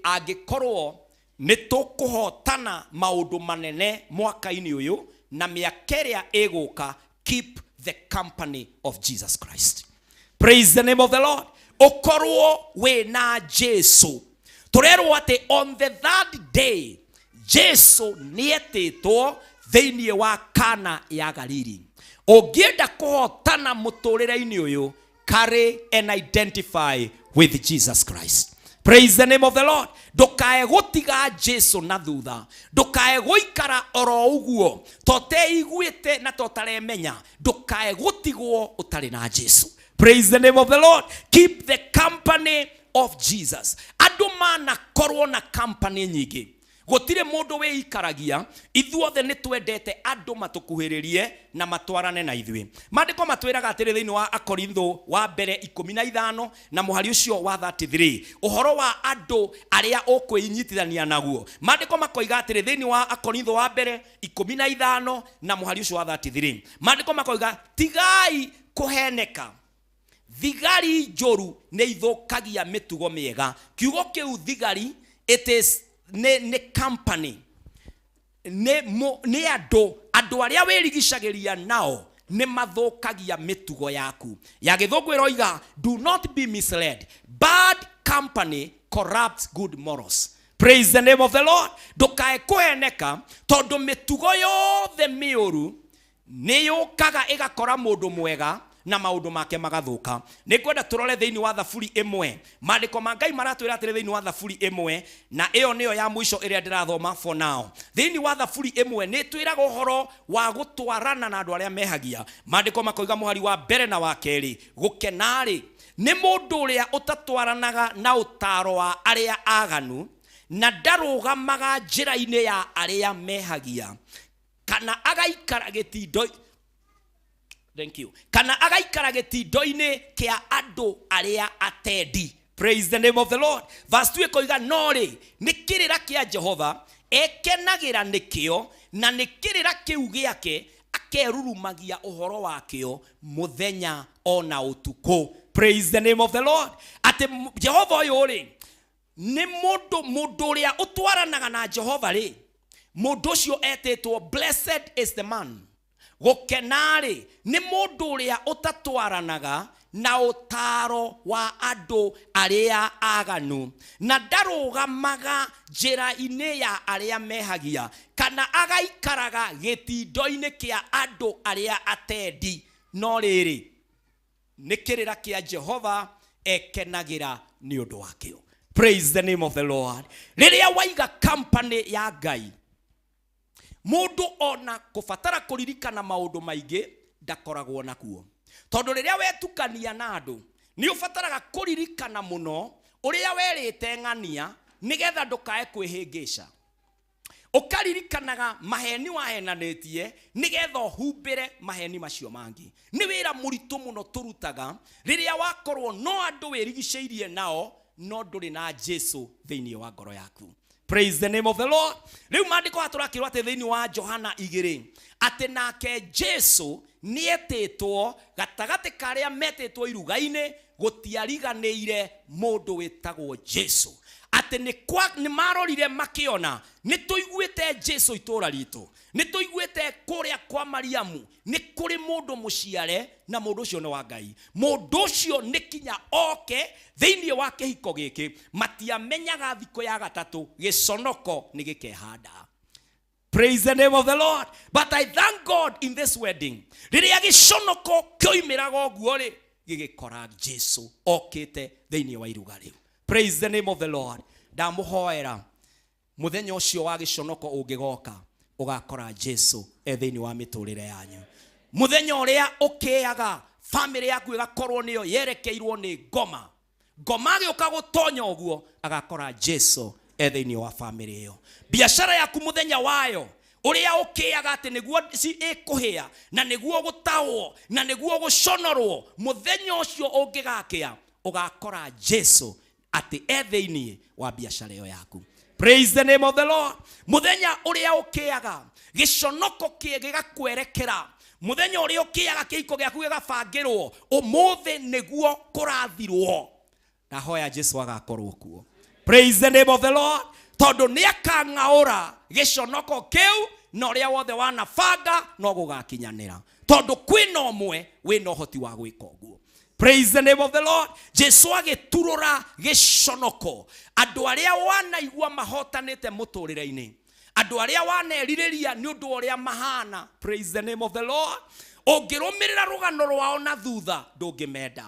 Angĩkorwo nĩ tũkũhotana maũndũ manene mwaka-inĩ ũyũ na mĩaka ĩrĩa ĩgũka, keep the company of Jesus Christ. Praise the name of the Lord. Ũkorwo wĩ na Jesu. Tũrerwo atĩ on the third day Jesu nĩetĩtwo thĩinĩ wa Kana ya Galili. Ũngĩenda kũhotana mũtũrĩre-inĩ ũyũ, carry and identify with Jesus Christ. Praise the name of the Lord. Ndũkae gũtiga Jesu na thutha. Ndũkae gũikara oro ũguo toteiguĩte na totaremenya. Ndũkae gũtigwo ũtarĩ na Jesu. Praise the name of the Lord. Keep the company of Jesus. Andũ manakorwo na company nyingĩ, gũtirĩ mũndũ wĩikaragia. Ithuothe nĩ twendete andũ matũkuhĩrĩrie na matwarane na ithuĩ. Maandĩko matwĩraga atĩrĩ thĩinĩ wa Akorintho wa mbere 15 na mũhari ũcio wa 33, ũhoro wa andũ arĩa ũkwĩnyitithania naguo. Maandĩko makoiga atĩrĩ thĩinĩ wa Akorintho wa mbere 15 na mũhari ũcio wa 33, maandĩko makoiga, "Tigai kũheneka, thigari njũru nĩ ithũkagia mĩtugo mĩega." Kiugo kĩu thigari, it is nĩ company, nĩ andũ arĩa wĩrigicagĩria nao nĩ mathũkagia mĩtugo yaku. Ya Gĩthũngũ ĩroiga, "Do not be misled, bad company corrupts good morals." Praise the name of the Lord. Ndũkae kũheneka, tondũ mĩtugo yothe mĩũru nĩ yũkaga ĩgakora mũndũ mwega na maũndũ make magathũka. Nĩ ngwenda tũrore thĩinĩ wa Thaburi 1. Maandĩko ma Ngai maratwĩra atĩrĩ thĩinĩ wa Thaburi 1, na ĩyo nĩyo ya mũico ĩrĩa ndĩrathoma for now. Thĩinĩ wa Thaburi 1 nĩ twĩraga ũhoro wa gũtwarana na andũ arĩa mehagia. Maandĩko makoiga mũhari wa mbere na wa kerĩ, "Gũkena-rĩ nĩ mũndũ ũrĩa ũtatwaranaga na ũtaaro wa arĩa aganu, na ndarũgamaga njĩra-inĩ ya arĩa mehagia, kana agaikara gĩtindo." Thank you. "Kana agaikara gĩtindo-inĩ kĩa andũ arĩa atendi." Praise the name of the Lord. Verse 2 ĩkoiga, "No rĩ, nĩ kĩrĩra kĩa Jehova ekenagĩra nĩkĩo, na nĩ kĩrĩra kĩu gĩake akerurumagia ũhoro wakĩo mũthenya ona ũtukũ." Praise the name of the Lord. Atĩ Jehova ũyũ rĩ, nĩ mũndũ ũrĩa ũtwaranaga na Jehova rĩ, mũndũ ũcio etĩtwo "Blessed is the man." Gũkena-rĩ nĩ mũndũ ũrĩa ũtatwaranaga na ũtaaro wa andũ arĩa aganu, na ndarũgamaga njĩra-inĩ ya arĩa mehagia, kana agaikaraga gĩtindo-inĩ kĩa andũ arĩa atendi, no rĩrĩ, nĩ kĩrĩra kĩa Jehova ekenagĩra nĩ ũndũ wakĩo. Praise the name of the Lord. Rĩrĩa waiga company ya Ngai, mũndũ ona kũbatara kũririkana maũndũ maingĩ ndakoragwo nakuo, tondũ rĩrĩa wetukania na andũ nĩ ũbataraga kũririkana mũno ũrĩa werĩte ng'ania nĩgetha ndũkae kwĩhĩngĩca, ũkaririkanaga maheni wahenanĩtie nĩgetha ũhumbĩre maheni macio mangĩ. Nĩ wĩra mũritũ mũno tũrutaga rĩrĩa wakorwo no andũ wĩrigicĩirie nao no ndũrĩ na Jesu thĩinĩ wa ngoro yaku. Praise the name of the Lord. Rĩu maandĩko haha tũrakĩrwo atĩ thĩinĩ wa Johana 2 atĩ nake Jesu nĩetĩtwo gatagatĩ ka arĩa metĩtwo iruga-inĩ, gũtiariganĩire mũndũ wĩtagwo Jesu. Atĩ nĩ marorire makĩona, nĩ tũiguĩte Jesu itũũra ritũ, nĩ tũiguĩte kũrĩa kwa Mariamu nĩ kũrĩ mũndũ mũciare, na mũndũ ũcio nĩ wa Ngai, mũndũ ũcio nĩ kinya oke thĩinĩ wa kĩhiko gĩkĩ. Matiamenyaga thikũ ya gatatũ gĩconoko nĩ gĩkehanda. Praise the name of the Lord. But I thank God, in this wedding, rĩrĩa gĩconoko kĩoimĩraga ũguo rĩ, gĩgĩkora Jesu okĩte thĩinĩ wa iruga rĩu. Praise the name of the Lord. Ndamũhoera mũthenya ũcio wa gĩconoko ũngĩgoka, ũgakora Jesu e thĩinĩ wa mĩtũrĩre yanyu. Mũthenya ũrĩa ũkĩaga famĩlĩ yaku ĩgakorwo nĩyo yerekeirwo nĩ ngoma, ngoma agĩũka gũtonya ũguo agakora Jesu e thĩinĩ wa famĩlĩ ĩyo. Biacara yaku mũthenya wayo ũrĩa ũkĩaga atĩ nĩguo ĩkũhĩa na nĩguo gũtaũo na nĩguo gũconorwo, mũthenya ũcio ũngĩgakĩa ũgakora Jesu atĩ e thĩinĩ wa biacara ĩyo yaku. Praise the name of the Lord. Mũthenya ũrĩa ũkĩaga gĩconoko gĩgakwerekera, mũthenya ũrĩa ũkĩaga kĩhiko gĩaku gĩgabangĩrwo ũmũthĩ nĩguo kũrathirwo, ndahoya Jesu agakorwo kuo. Praise the name of the Lord. Tondũ nĩ akang'aũra gĩconoko kĩu na ũrĩa wothe wanabanga no gũgakinyanĩra, tondũ kwĩna ũmwe wĩna ũhoti wa gwĩka ũguo. Praise the name of the Lord. Jesu agĩturũra gĩconoko andũ arĩa wanaigua mahotanĩte mũtũrĩre-inĩ, andũ arĩa wanerirĩria nĩ ũndũ wa ũrĩa mahana. Praise the name of the Lord. Ũngĩrũmĩrĩra rũgano rwao na thutha, ndũngĩmenda.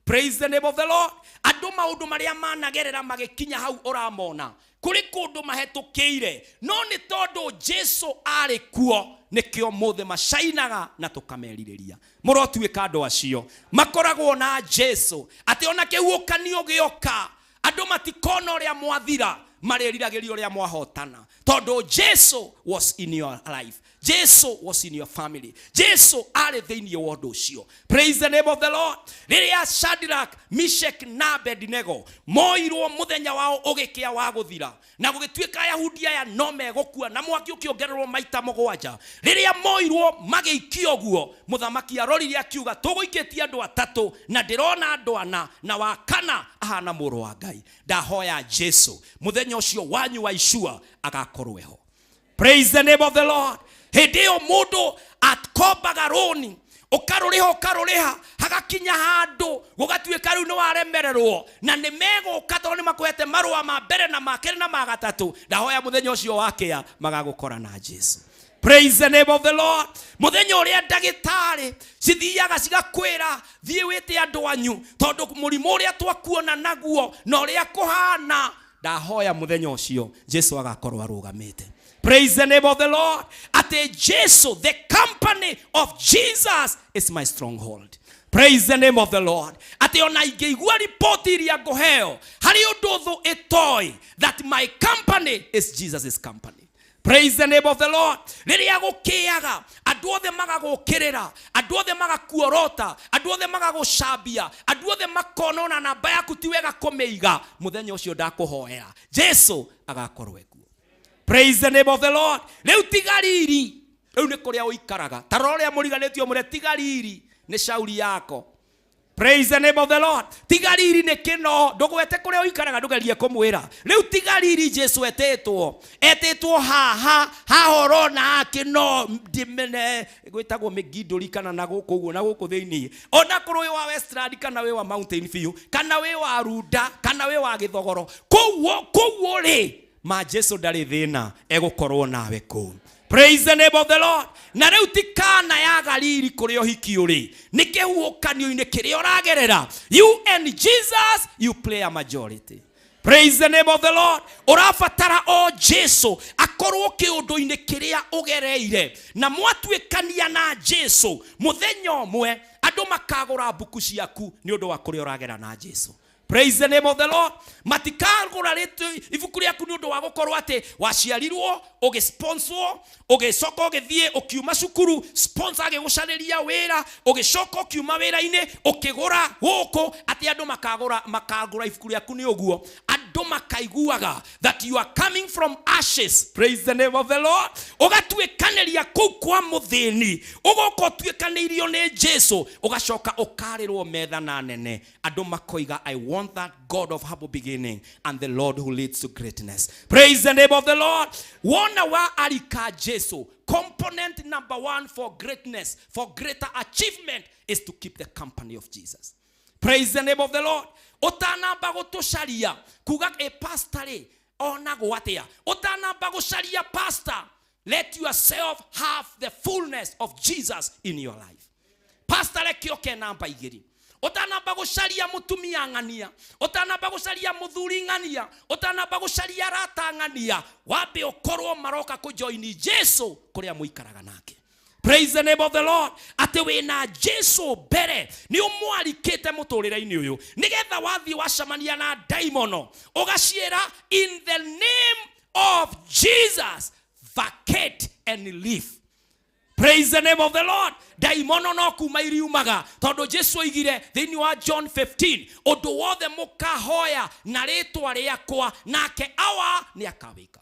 Praise the name of the Lord. Andũ maũndũ marĩa managerera magĩkinya hau ũramona, kũrĩ kũndũ mahetũkĩire, no nĩ tondũ Jesu arĩ kuo nĩkĩo mũthĩ macainaga na tũkamerirĩria. Mũrotuĩka andũ acio makoragwo na Jesu, atĩ ona kĩhuhũkanio gĩoka andũ matikona ũrĩa mwathira, marĩriragĩria ũrĩa mwahotana, tondũ Jesu was in your life, Jesu was in your family, Jesu arĩ thĩinĩ wa ũndũ ũcio. Praise the name of the Lord. Rĩrĩa Shadrach, Meshach na Abednego moirwo mũthenya wao ũgĩkĩa wa gũthira, na gũgĩtuĩka Ayahudi aya no megũkua, na mwaki ũkĩongererwo maita mũgwanja, rĩrĩa moirwo magĩikio ũguo, mũthamaki arorire akiuga, tũgũikĩtie andũ atatũ na ndĩrona andũ ana, na wa kana ahana mũrũ wa Ngai. Ndahoya Jesu mũthenya ũcio wanyu wa icua agakorwo eho. Praise the name of the Lord. Hĩndĩ ĩyo mũndũ akombaga rũni, ũkarũrĩha, ũkarũrĩha, hagakinya handũ gũgatuĩka rĩu nĩ waremererwo, na nĩ megũka tondũ nĩ makũhete marũa ma mbere na ma kerĩ na ma gatatũ. Ndahoya mũthenya ũcio wakĩa magagũkora na Jesu. Praise the name of the Lord. Mũthenya ũrĩa ndagĩtarĩ cithiaga cigakwĩra, thiĩ wĩte andũ anyu, tondũ mũrimũ ũrĩa twakuona naguo na ũrĩa kũhana, ndahoya mũthenya ũcio Jesu agakorwo arũgamĩte. Praise the name of the Lord. Atĩ Jesu, the company of Jesus is my stronghold. Praise the name of the Lord. Atĩ ona ingĩigua riboti iria ngũheo harĩ ũndũ thũ ĩtoĩ, that my company is Jesus's company. Praise the name of the Lord. Rĩrĩa gũkĩaga, andũ othe magagũkĩrĩra, andũ othe magakuorota, andũ othe magagũcambia, andũ othe makona ona namba yaku ti wega kũmĩiga, mũthenya ũcio ndakũhoera Jesu agakorwo ekuo. Praise the name of the Lord. Rĩu tiga riri, rĩu nĩ kũrĩa ũikaraga. Ta rora ũrĩa mũriganĩtio, mũre tiga riri nĩ shauri yako. Praise the name of the Lord. Tiga riri nĩ kĩno, ndũgwete kũrĩa ũikaraga, ndũgerie kũmwĩra. Rĩu tiga riri Jesu etĩtwo, etĩtwo haha haha ũrona haha kĩno ndĩmene gwĩtagwo mĩngindũri kana na gũkũ ũguo na gũkũ thĩinĩ, ona korwo wĩ wa Westland kana wĩ wa Mountain View kana wĩ wa Runda kana wĩ wa Gĩthogoro, kũu kũu ũrĩ ma Jesu ndarĩ thĩna, egũkorwo nawe kũu. Praise the name of the Lord. Na rĩu ti Kana ya Galili kũrĩa ũhiki ũrĩ, nĩ kĩhuhũkanio-inĩ kĩrĩa ũragerera. You and Jesus, you play a majority. Praise the name of the Lord. Ũrabatara o Jesu akorwo kĩũndũ-inĩ kĩrĩa ũgereire, na mwatuĩkania na Jesu, mũthenya ũmwe andũ makagũra mbuku ciaku nĩ ũndũ wa kũrĩa ũragera na Jesu. Praise the name of the Lord. Matikagũra ibuku rĩaku nĩ ũndũ wa gũkorwo atĩ waciarirwo ũgĩsponsor, ũgĩcoka ũgĩthiĩ ũkiuma cukuru, sponsor agĩgũcarĩria wĩra, ũgĩcoka ũkiuma wĩra-inĩ ũkĩgũra gũkũ, atĩ andũ makagũra ibuku rĩaku nĩ ũguo. Andũ makaiguaga that you are coming from ashes. Praise the name of the Lord. Ũgatuĩkanĩria kũu kwa mũthĩni, ũgoka ũtuĩkanĩirio nĩ Jesu, ũgacoka ũkarĩrwo metha na nene. Andũ makoiga, I want that God of humble beginning and the Lord who leads to greatness. Praise the name of the Lord. Wona wa arika Jesu, component number one for greatness, for greater achievement, is to keep the company of Jesus. Praise the name of the Lord. Ũtanamba gũtũcaria kuga ĩ pastor rĩ onagwo atĩa, ũtanamba gũcaria pastor, let yourself have the fullness of Jesus in your life. Pastor reke oke namba igĩrĩ. Ũtanamba gũcaria mũtumia ng'ania, ũtanamba gũcaria mũthuri ng'ania, ũtanamba gũcaria arata ng'ania, wambe ũkorwo maroka kũjoini Jesu kũrĩa mũikaraga nake. Praise the name of the Lord. Atĩ wĩna Jesu mbere nĩ ũmwarikĩte mũtũrĩre-inĩ ũyũ, nĩgetha wathiĩ wacemania na ndaimono ũgaciĩra, in the name of Jesus, vacate and leave. Praise the name of the Lord. Ndaimono no kuma iriumaga, tondũ Jesu oigire thĩinĩ wa John 15, ũndũ wothe mũkahoya na rĩtwa rĩakwa, nake awa nĩ akawĩka.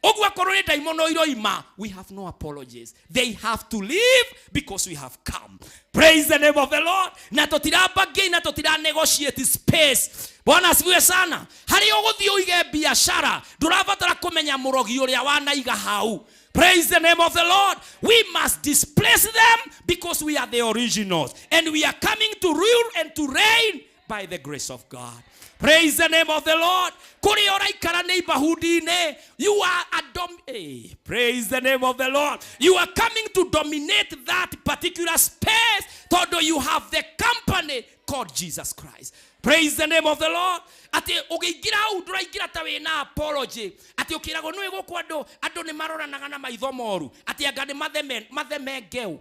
Ũguo akorwo nĩ ndaimono iroima, we have no apologies. They have to leave because we have come. Praise the name of the Lord. Na tũtirambangĩ na tũtira negotiate space. Bwana asifiwe sana. Harĩa ũgũthiĩ ũige biashara, ndũrabatara kũmenya mũrogi ũrĩa wanaiga hau. Praise the name of the Lord. We must displace them because we are the originals and we are coming to rule and to reign by the grace of God. Praise the name of the Lord. Kũrĩa ũraikara neighborhood-inĩ, you are a dom hey, praise the name of the Lord. You are coming to dominate that particular space tondũ you have the company called Jesus Christ. Praise the name of the Lord. Atĩ ũngĩingĩra hau ndũraingĩra ta wĩna apology. Atĩ ũkĩragwo nĩũĩ gũkũ andũ andũ nĩ maroranaga na maitho moru. Atĩ anga nĩ matheme mathemengeu.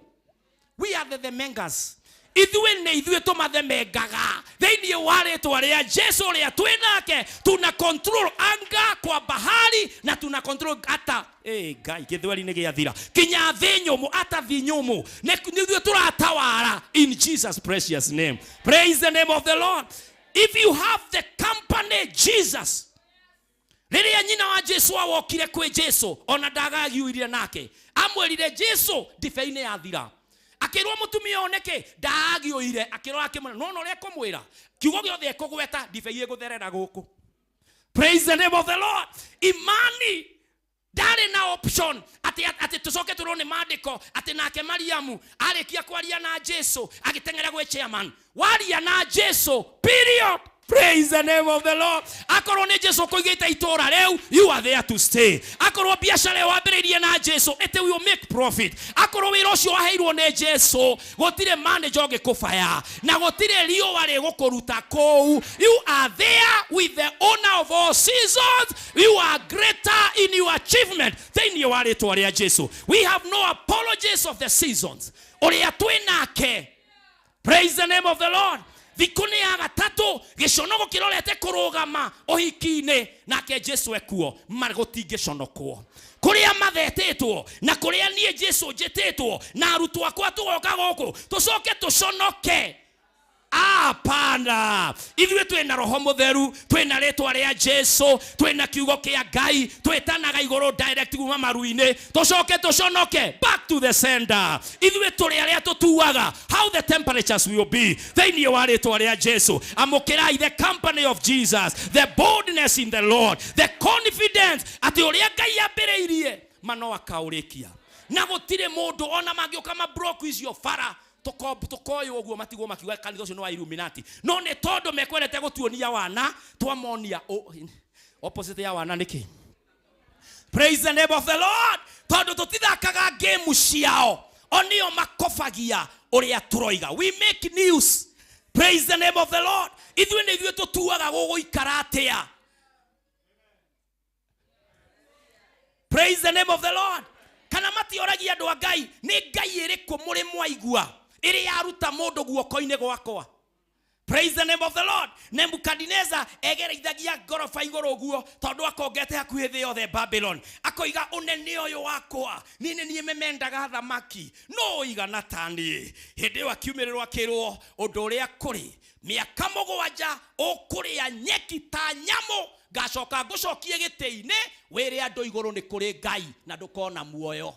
We are the themengas. Ithuĩ nĩ ithuĩ tũmathemengaga thĩinĩ wa rĩtwa rĩa Jesu ũrĩa twĩ nake. Tuna control anga kwa bahari na tuna control hata eh, Ngai gĩthweri nĩ gĩathira kinya thĩ nyũmũ hata thĩ nyũmũ nĩ ithuĩ tũratawara in Jesus precious name. Praise the name of the Lord. If you have the company Jesus, rĩrĩa nyina wa Jesu awokire kwĩ Jesu ona ndagagiuire nake, amwĩrire Jesu ndibei nĩ yathira. Akĩrwo mũtumia ũyũ nĩkĩ ndaagiũire, akĩrora akĩmwĩra nona ũrĩa ekũmwĩra kiugo gĩothe ekũgweta ndibei ĩgũtherera gũkũ. Praise the name of the Lord. Imani ndarĩ na option atĩ atĩ tũcoke tũrwo nĩ maandĩko atĩ nake Mariamu arĩkia kwaria na Jesu agĩteng'era gwĩ chairman. Waria na Jesu period. Praise the name of the Lord. Akorwo nĩ Jesu ũkũigĩte itũũra rĩu, you are there to stay. Akorwo biacara ĩyo wambĩrĩirie na Jesu, it will make profit. Akorwo wĩra ũcio waheirwo nĩ Jesu, gũtirĩ manager ũngĩkũbaya na gũtirĩ riũa rĩgũkũruta kũu. You are there with the owner of all seasons. You are greater in your achievement thĩinĩ wa rĩtwa rĩa Jesu. We have no apologies of the seasons. Ũrĩa twĩ nake. Praise the name of the Lord. Thikũ nĩ ya gatatũ gĩconogo kĩrorete kũrũgama ũhiki-inĩ nake Jesu ekuo gũtingĩconokwo kũrĩa mathetĩtwo na kũrĩa niĩ Jesu njĩtĩtwo na arutwo akwa tũgoka gũkũ tũcoke tũconoke. Hapana, ithuĩ twĩna roho mũtheru, twĩna rĩtwa rĩa Jesu, twĩna kiugo kĩa Ngai, twĩtanaga igũrũ direct kuma maru-inĩ, tũcoke tũconoke back to the sender. Ithuĩ tũrĩ arĩa tũtuaga how the temperatures will be thĩinĩ wa rĩtwa rĩa Jesu. Amũkĩrai the company of Jesus, the boldness in the Lord, the confidence atĩ ũrĩa Ngai ambĩrĩirie ma no akaũrĩkia, na gũtirĩ mũndũ ona mangĩũka mabroku icio bara tũkoywo ũguo matigwo makiuga kanitha ũcio nĩ wa Illuminati, no nĩ tondũ mekwendete gũtuonia wana twamonia opposite ya wana nĩkĩ. Praise the name of the Lord. Tondũ tũtithakaga game ciao, o nĩo makobagia ũrĩa tũroiga. We make news. Praise the name of the Lord. Ithuĩ nĩ ithuĩ tũtuaga gũgũikara atĩa. Praise the name of the Lord. Kana matioragia andũ a Ngai, nĩ Ngai ĩrĩkũ mũrĩ mwaigua ĩrĩ yaruta mũndũ guoko-inĩ gwakwa? Praise the name of the Lord. Nebukadineza egereithagia ngoroba igũrũ ũguo tondũ akongete hakuhĩ thĩ yothe Babylon. Akoiga ũnene ũyũ wakwa, niĩ nĩ niĩ memendaga thamaki, no ũigana ta niĩ. Hĩndĩ ĩyo akiumĩrĩrwo akĩrwo ũndũ ũrĩa kũrĩ, mĩaka mũgwanja ũkũrĩa nyeki ta nyamũ, ngacoka ngũcokie gĩtĩ-inĩ wĩre andũ igũrũ nĩ kũrĩ Ngai na ndũkona muoyo.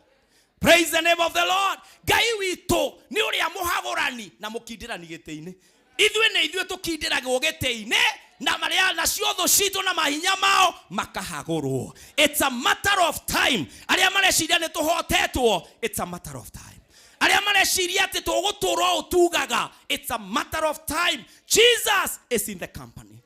Praise the name of the Lord. Ngai witũ nĩ ũrĩa mũhagũrani na mũkindĩrani gĩtĩ-inĩ. Ithuĩ nĩ ithuĩ tũkindĩragwo gĩtĩ-inĩ na marĩa nacio thũ citũ na mahinya mao makahagũrwo. It's a matter of time. Arĩa mareciria nĩ tũhotetwo, it's a matter of time. Arĩa mareciria atĩ tũgũtũra ũũ tugaga, it's a matter of time. Jesus is in the company.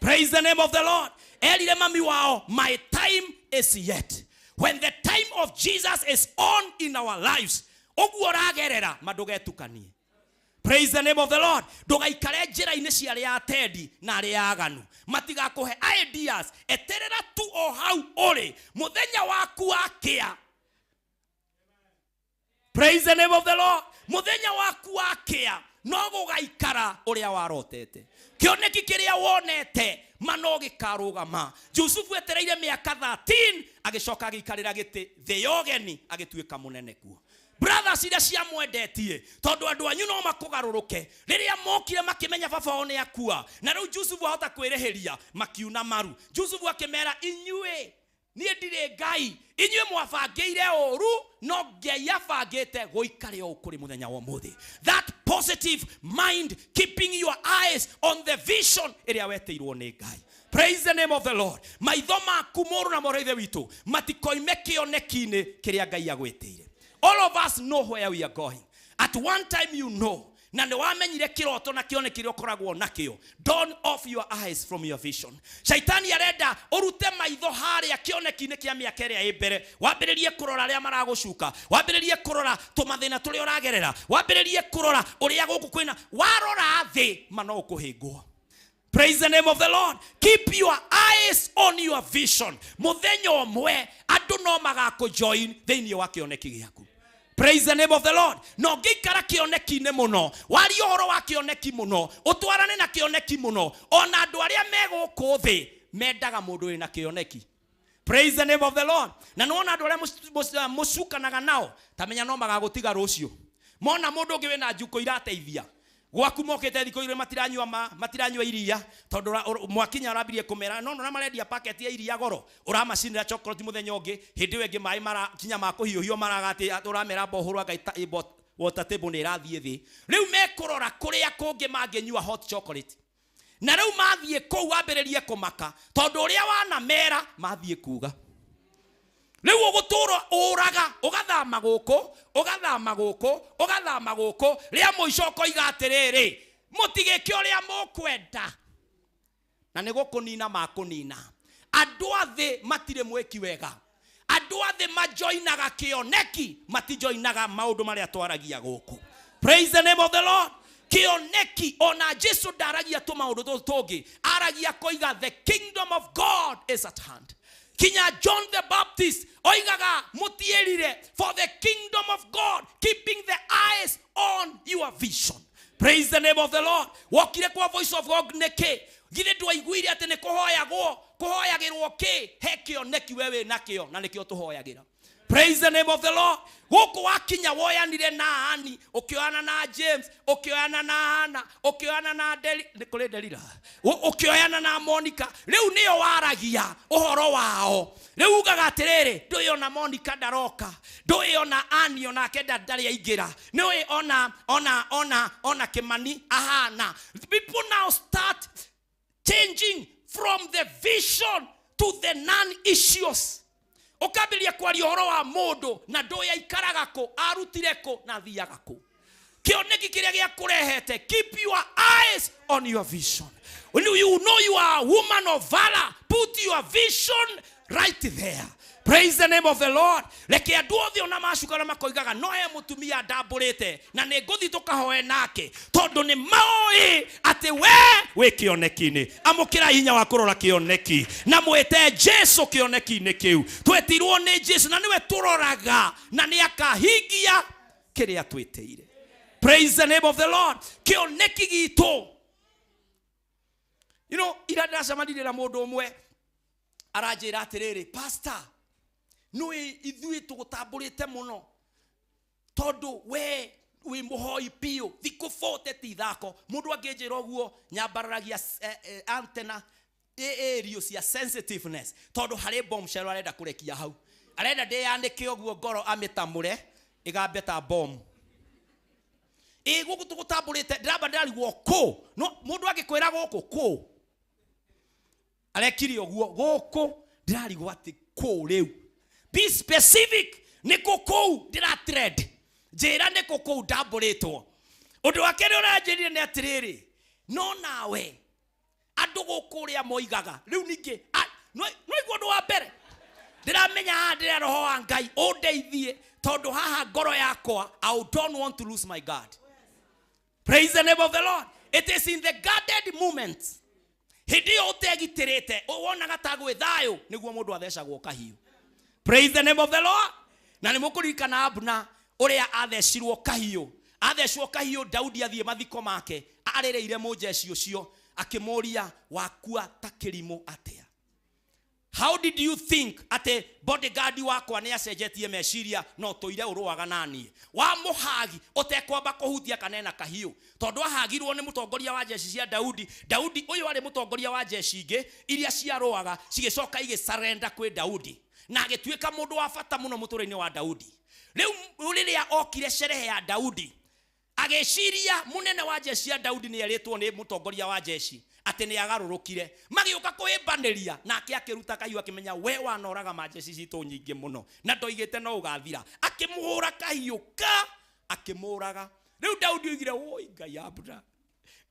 Praise the name of the Lord. Erire mami wao, my time is yet. When the time of Jesus is on in our lives, ũguo ũragerera ma ndũgetukanie. Praise the name of the Lord. Ndũgaikare njĩra-inĩ cia arĩa atendi na arĩa aganu, matigakũhe ideas. Eterera tu o hau ũrĩ mũthenya waku wakĩa. Praise the name of the Lord. Mũthenya waku wakĩa no gũgaikara ũrĩa warotete, kĩoneki kĩrĩa wonete ma no gĩkarũgama. Jusufu etereire mĩaka 13 agĩcoka agĩikarĩra gĩtĩ thĩ ya ũgeni agĩtuĩka mũnene kuo. Brothers iria ciamwendetie, tondũ andũ anyu no makũgarũrũke, rĩrĩa mokire makĩmenya baba wao nĩ akua na rĩu Jusufu ahota kwĩrĩhĩria, makiuna maru. Jusufu akĩmera, inyuĩ Niĩ ndirĩ Ngai. Inyuĩ mwabangĩire ũru, no Ngai abangĩte gũikare ũũ kũrĩ mũthenya wa ũmũthĩ. That positive mind, keeping your eyes on the vision ĩrĩa wetĩirwo nĩ Ngai. Praise the name of the Lord. Maitho maku mũrũ na mwarĩ wa Ithe witũ matikoime kĩoneki-inĩ kĩrĩa Ngai agwĩtĩire. All of us know where we are going. At one time you know, na nĩ wamenyire kĩroto na kĩoneki kĩrĩa ũkoragwo nakĩo. Don't off your eyes from your vision. Shaitani arenda ũrute maitho harĩa kĩoneki-inĩ kĩa mĩaka ĩrĩa ĩ mbere, wambĩrĩrie kũrora arĩa maragũcuka, wambĩrĩrie kũrora tũmathĩna tũrĩa ũragerera, wambĩrĩrie kũrora ũrĩa gũkũ kwĩna. Warora thĩ ma no ũkũhĩngwo. Praise the name of the Lord. Keep your eyes on your vision. Mũthenya ũmwe andũ no magakũjoin thĩinĩ wa kĩoneki gĩaku. Praise the name of the Lord. Na ũngĩikara kĩoneki-inĩ mũno, warie ũhoro wa kĩoneki mũno, ũtwarane na kĩoneki mũno, ona andũ arĩa me gũkũ thĩ mendaga mũndũ wĩna kĩoneki. Praise the name of the Lord. Na nĩwona andũ arĩa mũcukanaga nao, ta menya no magagũtiga rũciũ. Mona mũndũ ũngĩ wĩna njukũ irateithia, gwaku mokĩte thikũ igĩrĩ matiranyua ma, matiranyua iria, tondũ mwakinya ũrambirie kũmera, no nona marendia packet ya iria goro, ũramacinĩra chocolate mũthenya ũngĩ, hĩndĩ ĩyo ĩngĩ maĩ mara kinya ma kũhiũhio maraga atĩ ũramera mbohũrwo anga water table nĩ ĩrathiĩ thĩ. Rĩu mekũrora kũrĩa kũngĩ mangĩnyua hot chocolate. Na rĩu mathiĩ kũu wambĩrĩrie kũmaka, tondũ ũrĩa wanamera mathiĩ kuga. Rĩu ũgũtũra ũraga, ũgathama gũkũ, ũgathama gũkũ, ũgathama gũkũ, rĩa mũico ũkoiga atĩrĩrĩ, mũtigĩke ũrĩa mũkwenda. Na nĩ gũkũnina makũnina. Andũ a thĩ matirĩ mwĩki wega. Andũ a thĩ majoinaga kĩoneki, matijoinaga maũndũ marĩa twaragia gũkũ. Praise the name of the Lord. Kĩoneki, ona Jesu ndaragia tũmaũndũ tũtũ tũngĩ, aragia koiga the kingdom of God is at hand. Kinya John the Baptist oigaga mũtiĩrire, for the kingdom of God, keeping the eyes on your vision. Praise the name of the Lord. Wokire kwa Voice of God nĩkĩ? Githĩ ndwaiguire atĩ nĩ kũhoyagwo, kũhoyagĩrwo kĩ? He kĩoneki we wĩ nakĩo, na nĩkĩo tũhoyagĩra. Praise the name of the Lord. Gũkũ wakinya woyanire na Ani, ũkĩoyana na James, ũkĩoyana na Hannah, ũkĩoyana na Deli, nĩ kũrĩ Delila, ũkĩoyana na Monica. Rĩu nĩo waragia ũhoro wao. Rĩu ugaga atĩrĩrĩ, ndũĩ ona Monica ndaroka, ndũĩ ona Ani onake ndarĩ aingĩra, nĩũĩ ona Kĩmani ahana. People now start changing from the vision to the non-issues. Ũkambĩrĩria kwaria ũhoro wa mũndũ na ndũĩ aikaraga kũ, arutire kũ na athiaga kũ. Kĩoneki kĩrĩa gĩakũrehete, keep your eyes on your vision. When you know you are a woman of valor, put your vision right there. Praise the name of the Lord. Reke andũ othe ona macukana makoigaga no he mũtumia ndambũrĩte na nĩ ngũthiĩ tũkahoe nake, tondũ nĩ maoĩ atĩ we wĩ kĩoneki-inĩ. Amũkĩra hinya wa kũrora kĩoneki na mwĩte Jesu kĩoneki-inĩ kĩu. Twetirwo nĩ Jesu na nĩwe tũroraga na nĩ akahingia kĩrĩa twĩtĩire. Praise the name of the Lord. Kĩoneki gitũ. You know, ira ndĩracemanirie na mũndũ ũmwe aranjĩra atĩrĩrĩ, Pastor, nĩũĩ ithuĩ tũgũtambũrĩte mũno tondũ we wĩ mũhoi biũ, thikũ 40 ti ithako. Mũndũ angĩnjĩra ũguo nyambararagia antenna ĩrio cia sensitiveness, tondũ harĩ bombshell arenda kũrekia hau, arenda ndĩyanĩke ũguo ngoro amĩtamũre ĩgambe ta bomb. Ĩ gũkũ tũgũtambũrĩte, ndĩramba ndĩrarigwo kũ. No mũndũ angĩkwĩra gũkũ kũ, arekire ũguo gũkũ, ndĩrarigwo atĩ kũ rĩu. Be specific, nĩ kũ kũu ndĩra trend, njĩra nĩ kũ kũu ndambũrĩtwo. Ũndũ wa kerĩ ũranjĩrire nĩ atĩrĩrĩ, no nawe andũ gũkũ ũrĩa moigaga rĩu ningĩ, no igua ũndũ wa mbere ndĩramenya haha ndĩra roho wa Ngai ũndeithie, tondũ haha ngoro yakwa, I don't want to lose my God. Praise the name of the Lord. It is in the guarded moment, hĩndĩ ĩyo ũtegitĩrĩte, wonaga ta gwĩ thayũ, nĩguo mũndũ athecagwo kahiũ. Praise the name of the Lord. Na nĩ mũkũririkana Abner ũrĩa athecirwo kahiũ. Athecwo kahiũ, Daudi athiĩ mathiko make, arĩrĩire mũnjeci ũcio, akĩmũria, wakua ta kĩrimũ atĩa? How did you think atĩ bodyguard wakwa nĩ acenjetie meciria no tũire ũrũaga na niĩ? Wa mũhagi ũtekwamba kũhutia kana ena kahiũ, tondũ ahagirwo nĩ mũtongoria wa jeshi cia Daudi. Daudi ũyũ arĩ mũtongoria wa jeshi ingĩ iria ciarũaga, cigĩcoka igĩsurrender kwĩ Daudi. Na agĩtuĩka mũndũ wa bata mũno mũtũrĩre-inĩ wa Daudi. Rĩu rĩrĩa okire sherehe ya Daudi, agĩciria mũnene wa jeshi ya Daudi nĩ erĩtwo nĩ mũtongoria wa jeshi atĩ nĩ agarũrũkire. Magĩũka kũhĩmbanĩria, nake akĩruta kahiũ akĩmenya we wanoraga majeci citũ nyingĩ mũno na ndoigĩte no ũgathira. Akĩmũhũra kahiũ ka akĩmũraga. Rĩu Daudi oigire, woi Ngai abra,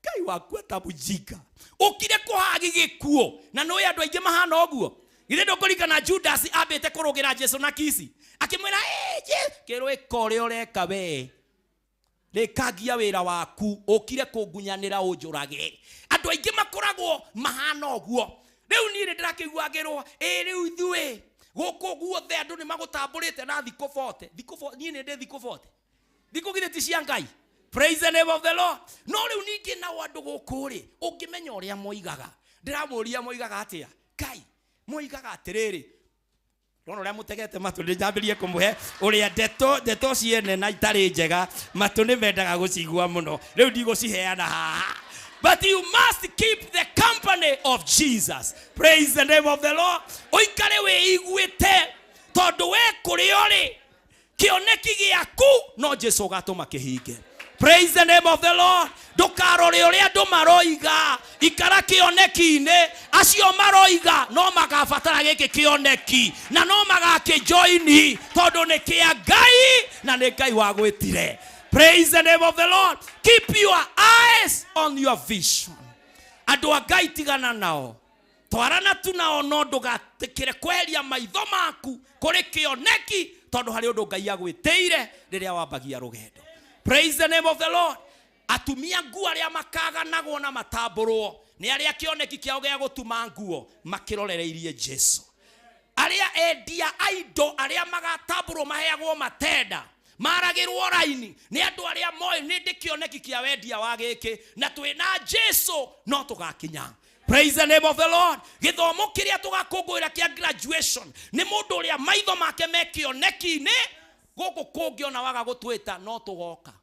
Ngai waku atamujinga, ũkire kũhagi gĩkuũ. Na nĩũĩ andũ aingĩ mahana ũguo. Githĩ ndũkũririkana Judas ambĩte kũrũgĩra Jesu na kici, akĩmwĩra kĩrwo ĩka ũrĩa ũreka we, rĩkangia wĩra waku, ũkire kũngunyanĩra ũnjũrage. Andũ aingĩ makoragwo mahana ũguo. Rĩu niĩ nĩ ndĩrakĩigua ngĩrwo, ĩ rĩu ithuĩ gũkũ guothe andũ nĩ magũtambũrĩte na thikũ 40. Thikũ niĩ nĩ ndĩ thikũ 40. Thikũ githĩ ti cia Ngai? Praise the name of the Lord. No rĩu ningĩ nao andũ gũkũ rĩ, ũngĩmenya ũrĩa moigaga. Ndĩramũria moigaga atĩa? Ngai, moigaga atĩrĩrĩ, ndona ũrĩa mũtegete matũ, ndĩnjambĩrie kũmũhe ũrĩa ndeto ciene na itarĩ njega, matũ nĩ mendaga gũcigua mũno. Rĩu ndigũciheana haha. But you must keep the company of Jesus. Praise the name of the Lord. Ũikare wĩiguĩte, tondũ we kũrĩa ũrĩ, kĩoneki gĩaku no Jesu ũgatũma kĩhinge. Praise the name of the Lord. Ndũkarore ũrĩa andũ maroiga, ikara kĩoneki-inĩ. Acio maroiga no magabatara gĩkĩ kĩoneki na no magakĩjoini, tondũ nĩ kĩa Ngai na nĩ Ngai wagwĩtire. Praise the name of the Lord. Keep your eyes on your vision. Andũ a Ngai tigana nao, twarana tu nao, no ndũgatĩkĩre kweheria maitho maku kũrĩ kĩoneki, tondũ harĩ ũndũ Ngai agwĩtĩire rĩrĩa wambagia rũgendo. Praise the name of the Lord. Atumia nguo arĩa makaganagwo na matambũrwo nĩ arĩa kĩoneki kĩao gĩa gũtuma nguo makĩrorereirie Jesu. Arĩa endia a indo arĩa magatambũrwo maheagwo matenda, maragĩrwo raini nĩ andũ arĩa moĩ nĩ ndĩ kĩoneki kĩa wendia wa gĩkĩ, na twĩna Jesu no tũgakinya. Praise the name of the Lord. Gĩthomo kĩrĩa tũgakũngũĩra kĩa graduation nĩ mũndũ ũrĩa maitho make me kĩoneki-inĩ, gũkũ kũngĩ ona waga gũtwĩta no tũgoka,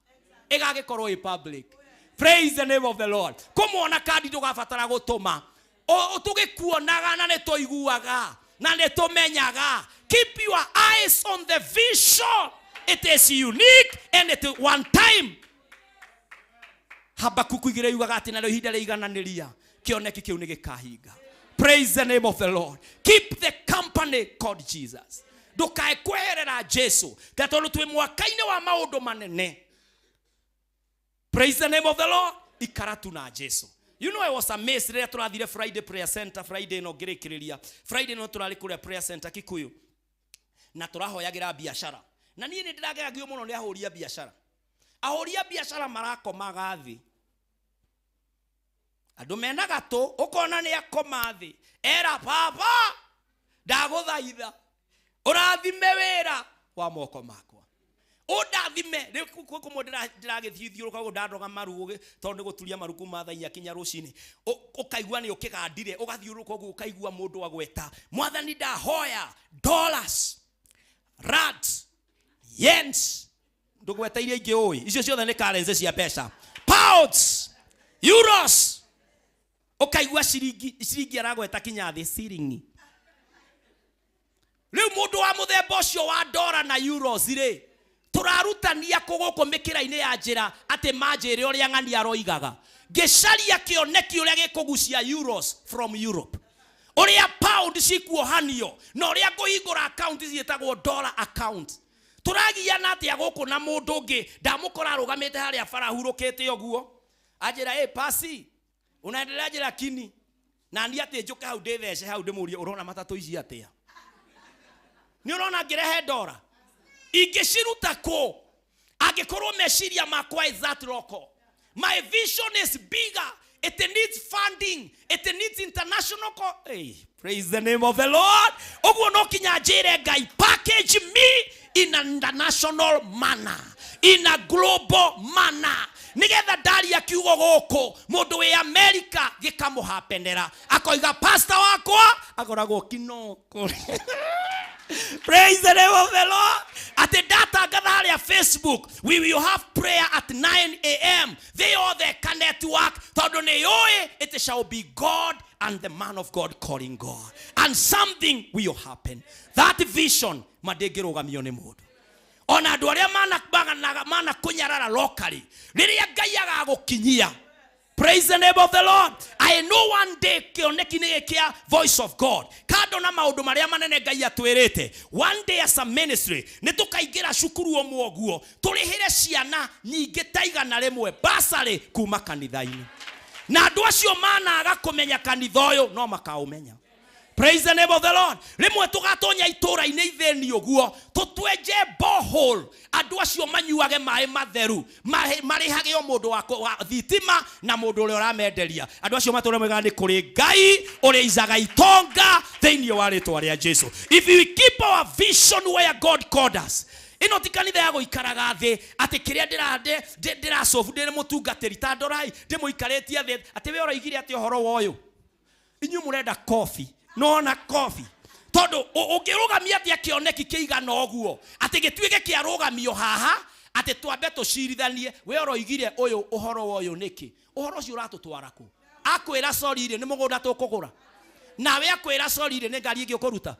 ĩgagĩkorwo ĩ public. Praise the name of the Lord. Kũmwona kandi ndũgabatara gũtũma, tũgĩkuonaga na nĩ tũiguaga na nĩ tũmenyaga. Keep your eyes on the vision. It is unique and it one time. Habakuku igĩrĩ yugaga atĩ narĩo ihinda rĩigananĩria kĩoneki kĩu nĩ gĩkahinga. Praise the name of the Lord. Keep the company called Jesus. Ndũkae kweherera Jesu, ta tondũ twĩ mwaka-inĩ wa maũndũ manene. Praise the name of the Lord. Ikara tu na Jesu. You know I was amazed rĩrĩa tũrathire Friday prayer center, Friday no ngĩrĩkĩrĩria. Friday no tũrarĩ kũrĩa prayer center Kikuyu. Na tũrahoyagĩra biacara. Na niĩ nĩ ndĩragegagio mũno nĩ ahũri a biacara. Ahũri a biacara marakomaga thĩ. Andũ mena gatũ, ũkona nĩ akoma thĩ. Era baba, ndagũthaitha, ũrathime wĩra wa moko makwa. Ũndathime, rĩu kwĩ kũmwe ndĩragĩthiĩ thiũrũka ũguo ndandoga maru tondũ nĩ gũturia maru kuma thaa inya kinya rũcinĩ. Ũkaigua nĩ ũkĩgandire, ũgathiũrũrũka ũguo ũkaigua mũndũ agweta, Mwathani ndahoya dollars, rands, yens, ndũgweta iria ingĩ ũĩ, icio ciothe nĩ currency cia mbeca, pounds, euros, ũkaigua ciringi aragweta kinya thĩ ciringi. Rĩu mũndũ wa mũthemba ũcio wa dola na euros rĩ, tũrarutania kũ gũkũ mĩkĩra-inĩ ya njĩra atĩ manjĩre ũrĩa ng'ania aroigaga. Ngĩcaria kĩoneki ũrĩa gĩkũgucia euros from Europe, ũrĩa pound cikuohanio, na ũrĩa ngũhingũra account ciĩtagwo dollar account. Tũragiana atĩa gũkũ na mũndũ ũngĩ ndamũkora arũgamĩte harĩa bara hurũkĩte ũguo, anjĩra, ĩ pasi unaendelea aje? Lakini na ni atĩ njũke hau ndĩthece hau ndĩmũrie, ũrona matatũ ici atĩa? Nĩ ũrona ngĩrehe ndora ingĩciruta kũ angĩkorwo meciria makwa is that local? My vision is bigger. It needs funding. It needs international hey, praise the name of the Lord. Ũguo no kinya njĩre Ngai, package me in an international manner, in a global manner, nigetha ndaria kiugo gũkũ mũndũ wĩ America gĩkamũhapenera, akoiga pastor wakwa akoragwo kinoko. Praise the name of the Lord. Atĩ ndatangatha Tũgũtangatha harĩa Facebook, we will have prayer at 9 a.m. Thĩ yothe ka network, tondũ nĩ yũĩ it shall be God and the man of God calling God, and something will happen. That vision ma ndĩngĩrũgamio nĩ mũndũ, ona andũ arĩa mana kũnyarara locally rĩrĩa Ngai agagũkinyia. Praise the name of the Lord. I know one day kĩoneki nĩ gĩa Voice of God, kando na maũndũ marĩa manene Ngai atwĩrĩte, one day as a ministry nĩ tũkaingĩra cukuru ũmwe ũguo, tũrĩhĩre ciana nyingĩ ta 100 basarĩ kuma kanitha-inĩ, na andũ acio managa kũmenya kanitha ũyũ no makaũmenya. Praise the name of the Lord. Rĩmwe tũgatonya itũũra-inĩ ithĩni ũguo, tũtwenje borehole, andũ acio manyuage maĩ matheru, marĩhage o mũndũ wa thitima na mũndũ ũrĩa ũramenderia. Andũ acio matũre moigaga nĩ kũrĩ Ngai ũrĩa icaga itonga thĩinĩ wa rĩtwa rĩa Jesu. If we keep our vision where God called us, ĩno ti kanitha ya gũikaraga thĩ atĩ kĩrĩa ndĩracobu ndĩrĩ mũtungatĩri ta ndorai ndĩmũikarĩtie thĩ atĩ we ũroigire atĩ ũhoro wa ũyũ. Inyuĩ mũrenda kobi nona kobi, tondũ ũngĩrũgamia atĩa kĩoneki kĩigana ũguo atĩ gĩtuĩke kĩarũgamio haha atĩ twambe tũcirithanie, we ũroigire ũyũ ũhoro wa ũyũ nĩkĩ? Ũhoro ũcio ũratũtwara kũ? Akwĩra sorry rĩ, nĩ mũgũnda tũkũgũra? Nawe akwĩra sorry rĩ, nĩ ngari ĩngĩ ũkũruta?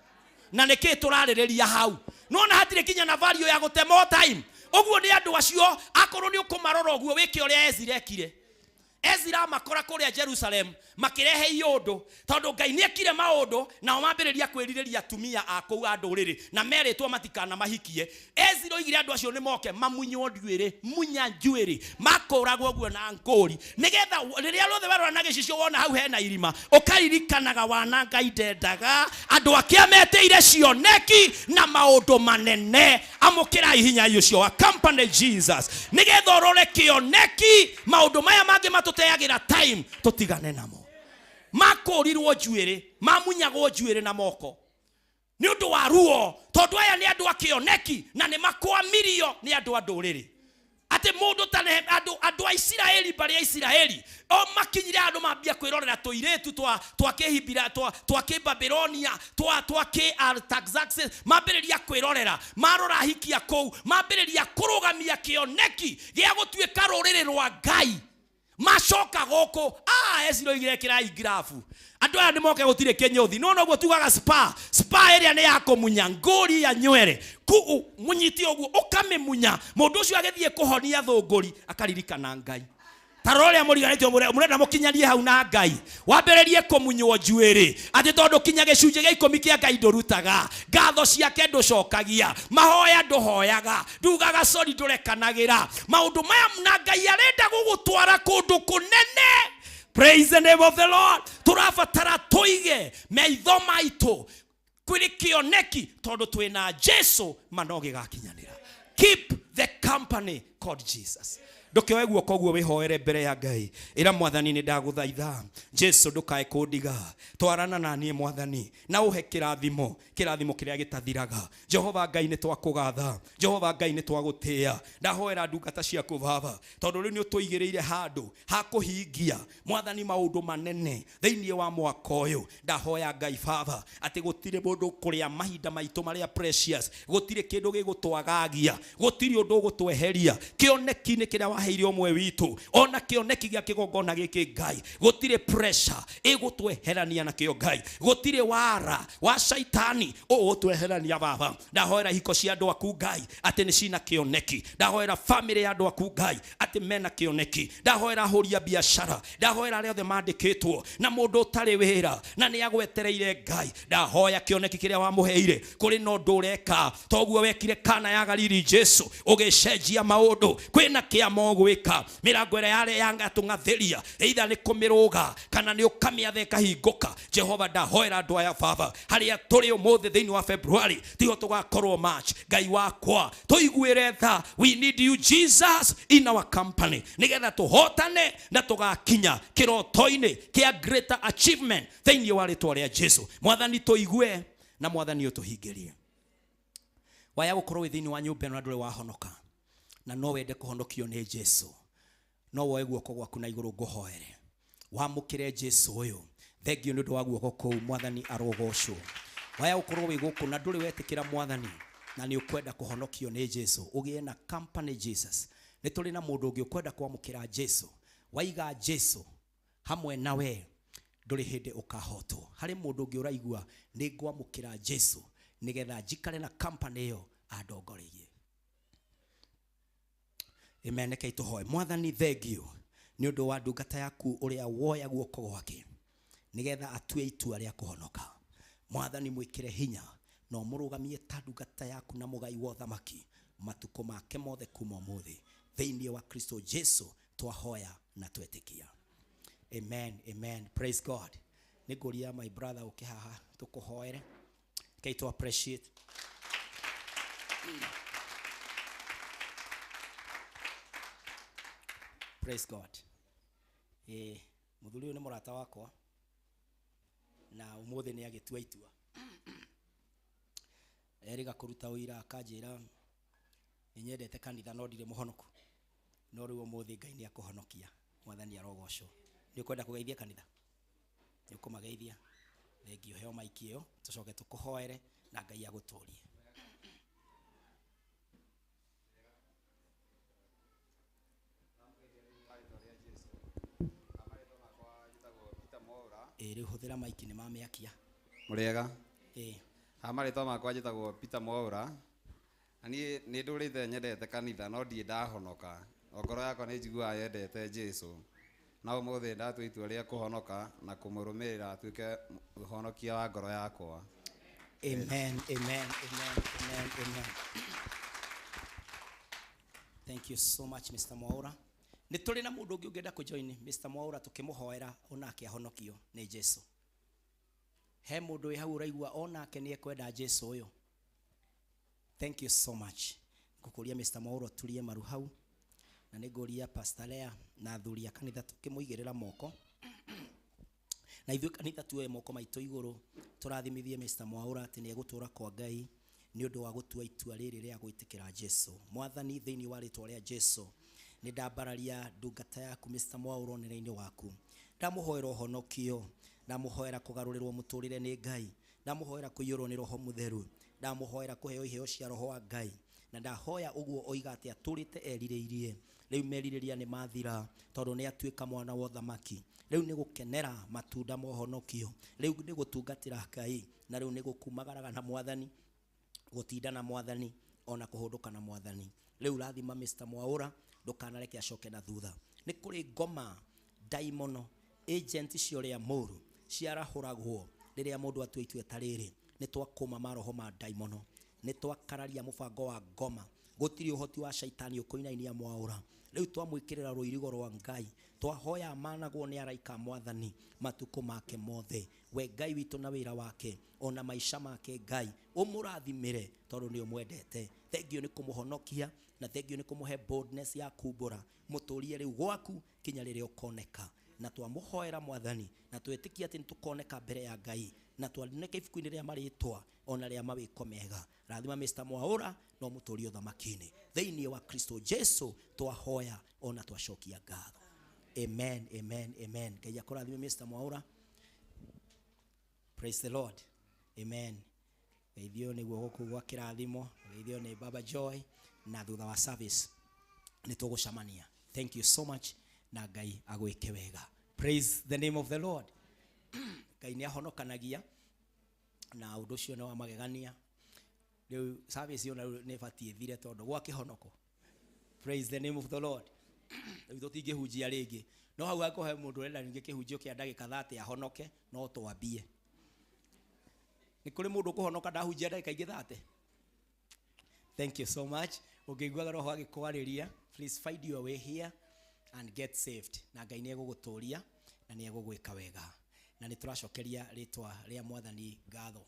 Na nĩkĩ tũrarĩrĩria hau? Nona hatirĩ kinya na value ya gũte more time ũguo. Nĩ andũ acio akorwo nĩ ũkũmarora ũguo, wĩke ũrĩa Ezira ekire. Ezira makora kũrĩa Jerusalem makĩrehe iũndũ, tondũ Ngai nĩ ekire maũndũ, nao mambĩrĩria kwĩrirĩria atumia a kũu a ndũrĩrĩ na merĩtwo matikana mahikie. Ezira oigire andũ acio nĩ moke mamunywo njuĩrĩ, munya njuĩrĩ, makũragwo ũguo na ngũri, nĩgetha rĩrĩa rĩothe werora na gĩcicio wona hau hena irima, ũkaririkanaga wana Ngai ndendaga andũ ake ametĩire cioneki na maũndũ manene. Amũkĩra hinya ũcio wa company Jesus, nĩgetha ũrore kĩoneki. Maũndũ maya mangĩ matũteagĩra time, tũtigane namo. Makũrirwo njuĩrĩ, mamunyagwo njuĩrĩ na moko nĩ ũndũ wa ruo, tondũ aya nĩ andũ a kĩoneki na nĩ makwamirio nĩ andũ a ndũrĩrĩ. Atĩ mũndũ ta andũ a Isiraeli, mbarĩ ya Isiraeli, o makinyire andũ mambia kwĩrorera tũirĩtu twa kĩhibira, twa kĩbabilonia, twa kĩ Artaxerxes, mambĩrĩria kwĩrorera, marora hikia kũu, mambĩrĩria kũrũgamia kĩoneki gĩa gũtuĩka rũrĩrĩ rwa Ngai. Macoka gũkũ, Ezira oigire kĩrai ngirabu, andũ aya nĩ moke, gũtirĩ kĩnyũthi. No noguo tugaga spa, spa ĩrĩa nĩ ya kũmunya ngũri ya nywere ku mũnyite ũguo ũkamĩmunya, mũndũ ũcio agĩthiĩ kũhonia thũngũri akaririkana Ngai. Ta rora ũrĩa mũriganĩtio, mũrenda mũkinyanie hau na Ngai, wambĩrĩrie kũmunywo njuĩrĩ atĩ tondũ kinya gĩcunjĩ gĩa 10 kĩa Ngai ndũrutaga, ngatho ciake ndũcokagia, mahoya ndũhoyaga, ndugaga sorry, ndũrekanagĩra maũndũ maya, na Ngai arenda gũgũtwara kũndũ kũnene. Praise the name of the Lord. Tũrabatara tũige maitho maitũ kwĩrĩ kĩoneki, tondũ twĩna Jesu ma no gĩgakinyanĩra. Keep the company called Jesus. Ndũkĩoe guoko ũguo wĩhoere mbere ya Ngai, ĩra Mwathani, nĩ ndagũthaitha Jesu, ndũkae kũndiga, twarana na niĩ Mwathani, na ũhe kĩrathimo, kĩrathimo kĩrĩa gĩtathiraga. Jehova Ngai, nĩ twakũgatha. Jehova Ngai, nĩ twagũtĩĩa. Ndahoera ndungata ciaku Baba, tondũ rĩu nĩ ũtũigĩrĩire handũ ha kũhingia Mwathani maũndũ manene thĩinĩ wa mwaka ũyũ. Ndahoya Ngai Baba atĩ gũtirĩ mũndũ kũrĩa mahinda maitũ marĩa precious, gũtirĩ kĩndũ gĩgũtwagagia, gũtirĩ ũndũ ũgũtweheria kĩoneki-inĩ kĩrĩa waheire ũmwe witũ, ona kĩoneki gĩa kĩgongona gĩkĩ. Ngai, gũtirĩ pressure ĩgũtweherania nakĩo. Ngai, gũtirĩ wara wa caitani ũgũtweherania. Baba, ndahoera hiko cia andũ aku Ngai atĩ nĩ cina kĩoneki. Ndahoera famĩlĩ ya andũ aku Ngai atĩ mena kĩoneki. Ndahoera ahũri a biacara, ndahoera arĩa othe mandĩkĩtwo na mũndũ ũtarĩ wĩra na nĩ agwetereire. Ngai, ndahoya kĩoneki kĩrĩa wamũheire, kũrĩ na ũndũ ũreka toguo wekire Kana ya Galili. Jesu, ũgĩcenjia maũndũ, kwĩna kĩama ũgwĩka. Mĩrango ĩrĩa yarĩ yangatũng'athĩria, either nĩ kũmĩrũga kana nĩ ũkamĩatha ĩkahingũka. Jehova, ndahoera andũ aya Baba, harĩa tũrĩ ũmũthĩ thĩinĩ wa February tiho tũgakorwo March. Ngai wakwa, tũiguĩre tha. We need you, Jesus, in our company, nĩgetha tũhotane na tũgakinya kĩroto-inĩ kĩa greater achievement thĩinĩ wa rĩtwa rĩa Jesu. Mwathani, tũigue na Mwathani ũtũhingĩrie. Waya gũkorwo wĩ thĩinĩ wa nyũmba ĩno na ndũrĩ wahonoka na no wende kũhonokio nĩ Jesu, no woe guoko gwaku na igũrũ ngũhoere wamũkĩre Jesu ũyũ. Thengio nĩ ũndũ wa guoko kũu. Mwathani arogocwo. Waya gũkorwo wĩ gũkũ na ndũrĩ wetĩkĩra Mwathani. Na nĩ ũkwenda kũhonokio nĩ Jesu, ũgĩe na company Jesus. Nĩ tũrĩ na mũndũ ũngĩ ũkwenda kwamũkĩra Jesu. Waiga Jesu hamwe nawe ndũrĩ hĩndĩ ũkahotwo. Harĩ mũndũ ũngĩ ũraigua nĩ ngwamũkĩra Jesu nĩgetha njikare na company ĩyo andongorerie. Amen. Reke tũhoe. Mwathani, thank you nĩ ũndũ wa ndungata yaku ũrĩa woya guoko gwake nĩgetha atue itua rĩa kũhonoka. Mwathani, mwĩkĩre hinya na ũmũrũgamie ta ndungata yaku na mũgai wa ũthamaki matukũ make mothe kuma ũmũthĩ. Thĩinĩ wa Kristo Jesu twahoya na twetĩkia. Amen, amen. Praise God. Nĩngũria my brother ũke haha tũkũhoere. Reke tũ appreciate. Praise God. Mũthuri ũyũ nĩ mũrata wakwa na ũmũthĩ nĩ agĩtua itua. Erĩga kũruta ũira akanjĩra nĩ nyendete kanitha no ndirĩ mũhonoku. No rĩu ũmũthĩ Ngai nĩ akũhonokia. Mwathani arogocwo. Nĩ ũkwenda kũgeithia kanitha? Nĩ ũkũmageithia? Thengiũ, heo maiki ĩyo tũcoke tũkũhoere na Ngai agũtũrie. Rĩu hũthĩra maiki nĩ mamĩakia. Mũrĩega? Ĩĩ. Ha marĩtwa makwa njĩtagwo Peter Mwaura. Na niĩ nĩ ndũrĩte nyendete kanitha no ndirĩ ndahonoka. O ngoro yakwa nĩ njiguaga yendete Jesu. Na ũmũthĩ ndatua itua rĩa kũhonoka na kũmũrũmĩrĩra atuĩke mũhonokia wa ngoro yakwa. Amen, amen, amen, amen, amen. Thank you so much, Mr. Mwaura. Nĩ tũrĩ na mũndũ ũngĩ ũngĩenda kũjoin Mr. Mwaura tũkĩmũhoera onake ahonokio nĩ Jesu. He mũndũ wĩ hau ũraigua onake nĩ ekwenda Jesu ũyũ. Thank you so much. Ngũkũria Mr. Mwaura ũturie maru hau. Na nĩ ngũria Pastor Lea na athuri a kanitha tũkĩmũigĩrĩra moko. Na ithuĩ kanitha tuoe moko maitũ igũrũ tũrathimithie Mr. Mwaura atĩ nĩ egũtũra kwa Ngai nĩ ũndũ wa gũtua itua rĩrĩ rĩa gwĩtĩkĩra Jesu. Mwathani, thĩinĩ wa rĩtwa rĩa Jesu nĩ ndambararia ndungata yaku Mr. Mwaura ũnene-inĩ waku. Ndamũhoera ũhonokio, ndamũhoera kũgarũrĩrwo mũtũrĩre nĩ Ngai, ndamũhoera kũiyũrwo nĩ Roho Mũtheru, ndamũhoera kũheo iheo cia Roho wa Ngai, na ndahoya ũguo oiga atĩ atũrĩte erirĩirie. Rĩu merirĩria nĩ mathira tondũ nĩ atuĩka mwana wa ũthamaki. Rĩu nĩ gũkenera matunda ma ũhonokio, rĩu nĩ gũtungatĩra Ngai, na rĩu nĩ gũkumagaraga na Mwathani, gũtinda na Mwathani, ona kũhũndũka na Mwathani. Rĩu rathima Mr. Mwaura, ndũkanareke acoke na thutha. Nĩ kũrĩ ngoma ndaimono agent cia ũrĩa mũũru ciarahũragwo rĩrĩa mũndũ atua itua ta rĩrĩ. Nĩ twakũma maroho ma ndaimono, nĩ twakararia mũbango wa ngoma. Gũtirĩ ũhoti wa caitani ũkũinainia Mwaura. Rĩu twamwĩkĩrĩra rũirigo rwa Ngai, twahoya managwo nĩ araika a Mwathani matukũ make mothe. We Ngai witũ na wĩra wake ona maica make, Ngai ũmũrathimĩre tondũ nĩ ũmwendete. Thengiũ nĩ kũmũhonokia na thengiũ nĩ kũmũhe boldness ya kumbũra mũtũrie rĩu gwaku kinya rĩrĩa ũkoneka. Na twamũhoera Mwathani na twĩtĩkia atĩ nĩ tũkoneka mbere ya Ngai na twandĩke ibuku-inĩ rĩa marĩtwa ona rĩa mawĩko mega. Rathima Mr. Mwaura na ũmũtũrie ũthamaki-inĩ. Thĩinĩ wa Kristo Jesu twahoya ona twacokia ngatho. Amen, amen, amen. Ngai akũrathime Mr. Mwaura. Praise the Lord. Amen. Geithio nĩguo gũkũ gwa kĩrathimo, geithio nĩ Baba Joy, na thutha wa service nĩ tũgũcemania. Thank you so much na Ngai agwĩke wega. Praise the name of the Lord. Ngai nĩ ahonokanagia na ũndũ ũcio nĩ wa magegania. Rĩu service ĩyo nĩ ĩbatiĩ ĩthire tondũ gwa kĩhonoko. Praise the name of the Lord. Rĩu tũtingĩhunjia rĩngĩ. No hau angĩkorwo he mũndũ ũrenda ningĩ kĩhunjio kĩa ndagĩka 30 ahonoke, no twambie. Nĩ kũrĩ mũndũ ũkũhonoka ndahunjia ndagĩka ingĩ 30? Thank you so much. Ũngĩiguaga Roho agĩkwarĩria, please find your way here and get saved. Na Ngai nĩ egũgũtũria na nĩ egũgwĩka wega. Na nĩ tũracokeria rĩtwa rĩa Mwathani ngatho.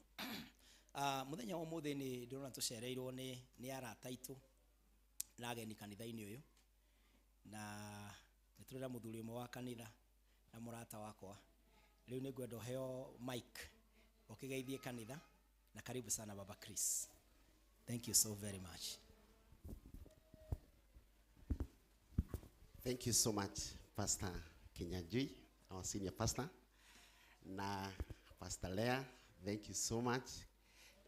Mũthenya wa ũmũthĩ nĩ ndĩrona tũcereirwo nĩ arata aitũ na ageni kanitha-inĩ ũyũ. Na nĩ tũrĩ na mũthuri ũmwe wa kanitha na mũrata wakwa. Rĩu nĩ ngwenda ũheo mic ũkĩgeithie kanitha, na karibu sana Baba Chris. Thank you so very much. Thank you so much, Pastor Kinyanjui, our senior pastor. Na Pastor Leah, thank you so much.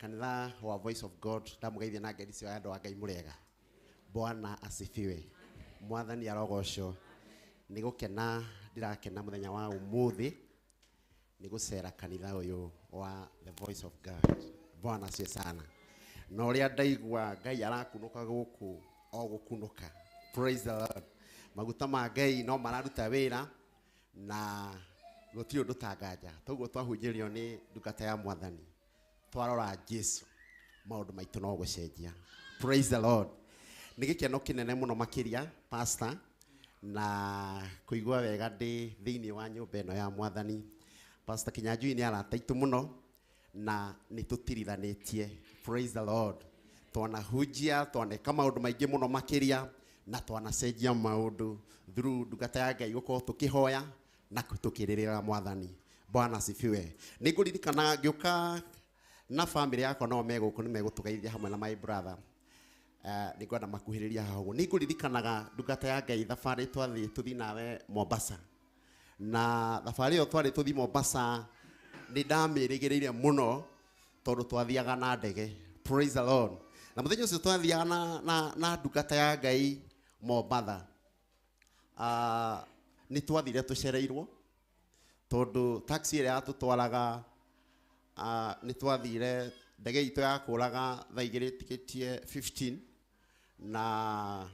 Kanitha wa Voice of God ndamugeithia na ngeithi cia andũ a Ngai mũrĩega. Bwana asifiwe. Mwathani arogocwo. Nĩ gũkena ndirakena mũthenya wa ũmũthĩ nĩ gũcera kanitha ũyũ wa The Voice of God. Bwana asifiwe sana. Na ũrĩa ndaigua Ngai arakunũka gũkũ o gũkunũka. Praise the Lord. Maguta ma Ngai no mararuta wĩra na gũtirĩ ũndũ tanganja. Toguo twahunjĩrio nĩ ndungata ya Mwathani. Twarora Jesu maũndũ maitũ no gũcenjia. Praise the Lord. Nĩ gĩkeno kĩnene mũno makĩria pastor na kũigua wega ndĩ thĩinĩ wa nyũmba ĩno ya Mwathani. Pastor Kinyanjui nĩ arata aitũ mũno na nĩ tũtirithanĩtie. Praise the Lord. Twanahunjia, twaneka maũndũ maingĩ mũno makĩria na twanacenjia maũndũ through ndungata ya Ngai gũkorwo tũkĩhoya na tũkĩrĩrĩra Mwathani. Bwana asifiwe. Nĩ ngũririkana ngĩũka na family yakwa no megũkũ nĩ megũtũgeithia hamwe na my brother. Nĩ ngwenda makuhĩrĩria haha ũguo. Nĩ ngũririkanaga ndungata ya Ngai thabarĩ twathiĩ tũthiĩ nawe Mombasa. Na thabarĩ ĩyo twarĩ tũthiĩ Mombasa nĩ ndamĩrĩgĩrĩire mũno tondũ twathiaga na ndege. Praise the Lord. Na mũthenya ũcio twathiaga na ndungata ya Ngai Mombatha. Nĩ twathire tũcereirwo tondũ taxi ĩrĩa yatũtwaraga nĩ twathire ndege itũ yakũraga thaa igĩrĩ tikĩtie 15 na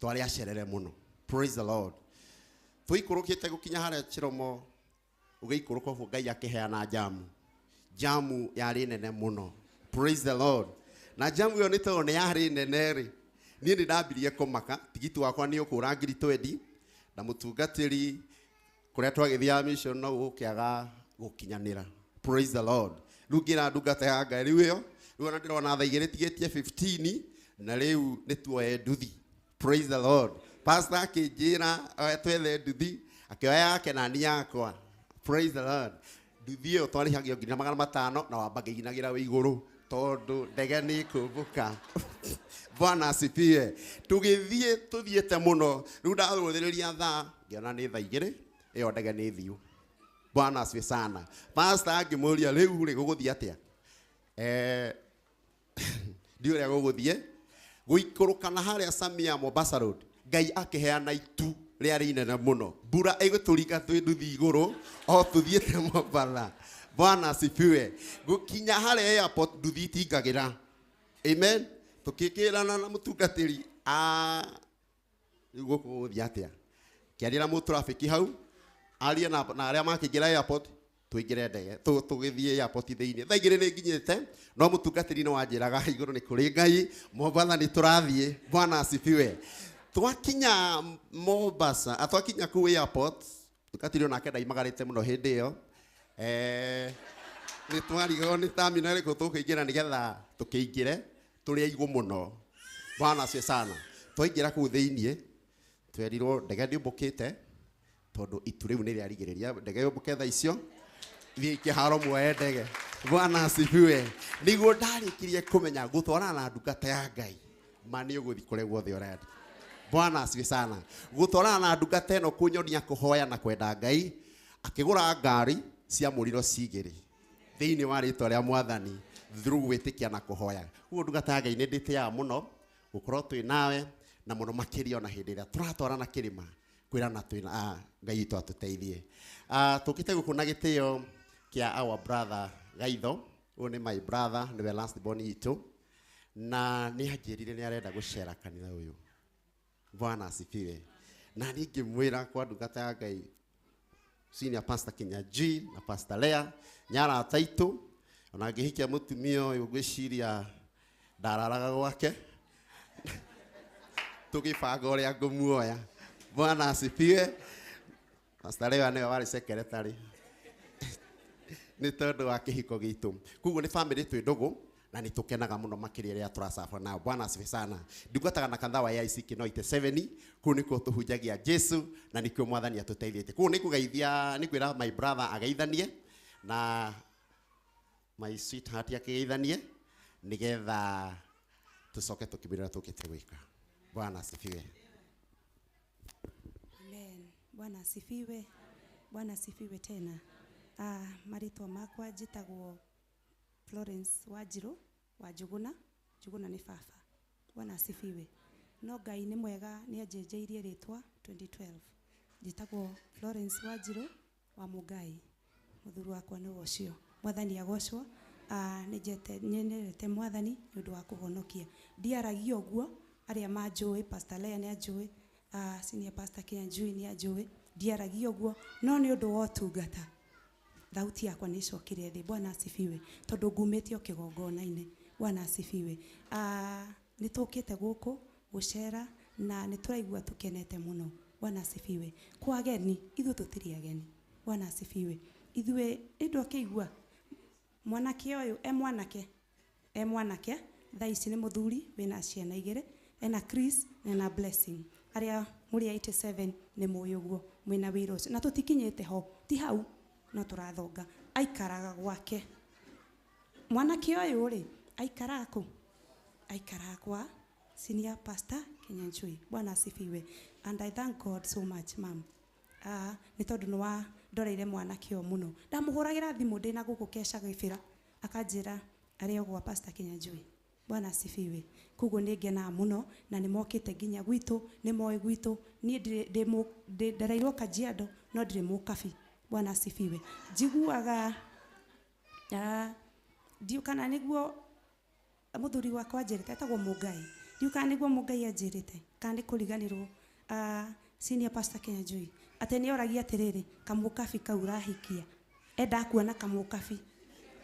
twarĩ acerere mũno. Praise the Lord. Tũikũrũkĩte gũkinya harĩa Chiromo ũgĩikũrũka ũguo Ngai akĩheana jamu. Jamu yarĩ nene mũno. Praise the Lord. Na jamu ĩyo nĩ tondũ nĩ yarĩ nene rĩ, niĩ nĩ ndambirie kũmaka tigiti wakwa nĩ ũkũra ngiri 20 na mũtungatĩri kũrĩa twagĩthiaga mission no gũkĩaga gũkinyanĩra. Praise the Lord. Rĩu ngĩra ndungata ya Ngai rĩu ĩyo rĩu ona ndĩrona thaa igĩrĩ tigĩtie 15 na rĩu nĩ tuoe nduthi. Praise the Lord. Pastor akĩnjĩra twethe nduthi akĩoya yake na niĩ yakwa. Praise the Lord. Nduthi ĩyo twarĩhagio ngiri 500 na wamba ngĩinagĩra wĩ igũrũ tondũ ndege nĩ ĩkũmbũka. Bwana asifiwe. Tũgĩthiĩ tũthiĩte mũno rĩu ndarũthĩrĩria thaa ngĩona nĩ thaa igĩrĩ ĩyo ndege nĩ thiũ. Bwana asifiwe sana. Pastor angĩmũria rĩu rĩ gũgũthiĩ atĩa? Ndiũĩ ũrĩa gũgũthiĩ. Gũikũrũka na harĩa Samia Mombasa Road Ngai akĩheana itu rĩarĩ inene mũno. Mbura ĩgĩtũringa twĩ nduthi igũrũ o tũthiĩte Mombatha. Bwana asifiwe. Gũkinya harĩa airport nduthi itingagĩra. Amen. Tũkĩkĩrana na mũtungatĩri rĩu gũkũ gũgũthiĩ atĩa? Kĩaria na mũtrafiki hau aria na arĩa makĩingĩra airport tũingĩre ndege tũgĩthiĩ airport thĩinĩ. Thaa igĩrĩ nĩ nginyĩte no mũtungatĩri nĩ wanjĩraga igũrũ nĩ kũrĩ Ngai Mombatha nĩ tũrathiĩ. Bwana asifiwe. Twakinya Mombasa, twakinya kũu airport mũtungatĩri onake ndaimagarĩte mũno hĩndĩ ĩyo. Nĩ twarigwo nĩ terminal ĩrĩkũ tũkũingĩra nĩgetha tũkĩingĩre tũrĩ aigũ mũno. Bwana asifiwe sana. Twaingĩra kũu thĩinĩ twerirwo ndege ndĩũmbũkĩte tondũ itu rĩu nĩ rĩarigĩrĩria ndege yũmbũke thaa icio thiĩ kĩharo muoye ndege. Bwana asifiwe. Nĩguo ndarĩkirie kũmenya gũtwarana na ndungata ya Ngai ma nĩ ũgũthiĩ kũrĩa guothe ũrenda. Bwana asifiwe sana. Gũtwarana na ndungata ĩno kũnyonia kũhoya na kwenda Ngai akĩgũra ngari cia mũriro cigĩrĩ thĩinĩ wa rĩtwa rĩa Mwathani through gwĩtĩkia na kũhoya. Koguo ndungata ya Ngai nĩ ndĩtĩaga mũno gũkorwo twĩ nawe na mũno makĩria ona hĩndĩ ĩrĩa tũratwarana kĩrĩma kwĩrana twĩna Ngai witũ atũteithie. Tũkĩte gũkũ na gĩtĩo kĩa our brother Gaitho. Ũyũ nĩ my brother, nĩwe last born itũ na nĩ anjĩrire nĩ arenda gũcera kanitha ũyũ. Bwana asifiwe. Na niĩ ngĩmwĩra kwa ndungata ya Ngai senior pastor Kinyanjui na pastor Lea nyarata aitũ ona ngĩhikia mũtumia ũyũ ngwĩciria ndararaga gwake tũgĩbanga ũrĩa ngũmuoya. Bwana asifiwe. Pastor Lea nĩwe warĩ secretary nĩ tondũ wa kĩhiko gitũ. Koguo nĩ family twĩ ndũgũ na nĩ tũkenaga mũno makĩria rĩrĩa tũracaba nao. Bwana asifiwe sana. Ndungataga na kanitha wa AIC Kinoite 7 kũu nĩkuo tũhunjagia Jesu na nĩkuo Mwathani atũteithĩtie. Koguo nĩ ngũgeithia nĩ kwĩra my brother ageithanie na my sweetheart akĩgeithanie nĩgetha tũcoke tũkĩmĩrĩra tũkĩte gwĩka. Bwana asifiwe. Amen. Bwana asifiwe. Bwana asifiwe tena. Marĩtwa makwa njĩtagwo Florence Wanjiru wa Njuguna. Njuguna nĩ baba. Bwana asifiwe. No Ngai nĩ mwega, nĩ anjenjeirie rĩtwa 2012. Njĩtagwo Florence Wanjiru wa Mũngai. Mũthuri wakwa nĩ ũcio. Mwathani agocwo. Nĩ nyendete mwathani nĩ ũndũ wa kũhonokia. Ndiaragia ũguo, arĩa manjũĩ, Pastor Lea nĩ anjũĩ, Senior Pastor Kĩanjui nĩ anjũĩ, ndiaragia ũguo, no nĩ ũndũ wa ũtungata thauti yakwa nĩ ĩcokire thĩ. Bwana asifiwe. Tondũ ngumĩte o kĩgongona-inĩ. Bwana asifiwe. Nĩ tũkĩte gũkũ gũcera na nĩ tũraigua tũkenete mũno. Bwana asifiwe. Kwa ageni, ithuĩ tũtirĩ ageni. Bwana asifiwe. Ithuĩ ĩndũ akĩigua mwanake ũyũ e mwanake, e mwanake thaa ici nĩ mũthuri wĩna ciana igĩrĩ, ena Chris na ena Blessing. Arĩa mũrĩ 87 nĩ mũĩ ũguo mwĩna wĩra ũcio, na tũtikinyĩte ho, ti hau no tũrathonga. Aikaraga gwake mwanake ũyũ rĩ, aikaraga kũ? Aikaraga kwa Senior Pastor Kinyanjui. Bwana asifiwe. And I thank God so much, ma'am. Nĩ tondũ nĩ wa ndoreire mwanake ũyũ mũno. Ndamũhũragĩra thimũ ndĩna gũkũ Kesha Gĩbĩra, akanjĩra arĩ o gwa Pastor Kinyanjui. Bwana asifiwe. Koguo nĩ ngenaga mũno na nĩ mokĩte nginya gwitũ, nĩ moĩ gwitũ. Niĩ ndereirwo Kajiado no ndirĩ mũkabi. Bwana asifiwe. Njiguaga ndiũ kana nĩguo mũthuri wakwa anjĩrĩte, etagwo Mũngai. Ndiũ kana nĩguo Mũngai anjĩrĩte kana nĩ kũriganĩrwo, Senior Pastor Kinyanjui, atĩ nĩ oragia atĩrĩrĩ, kamũkabi kau ũrahikia, enda kuona kamũkabi.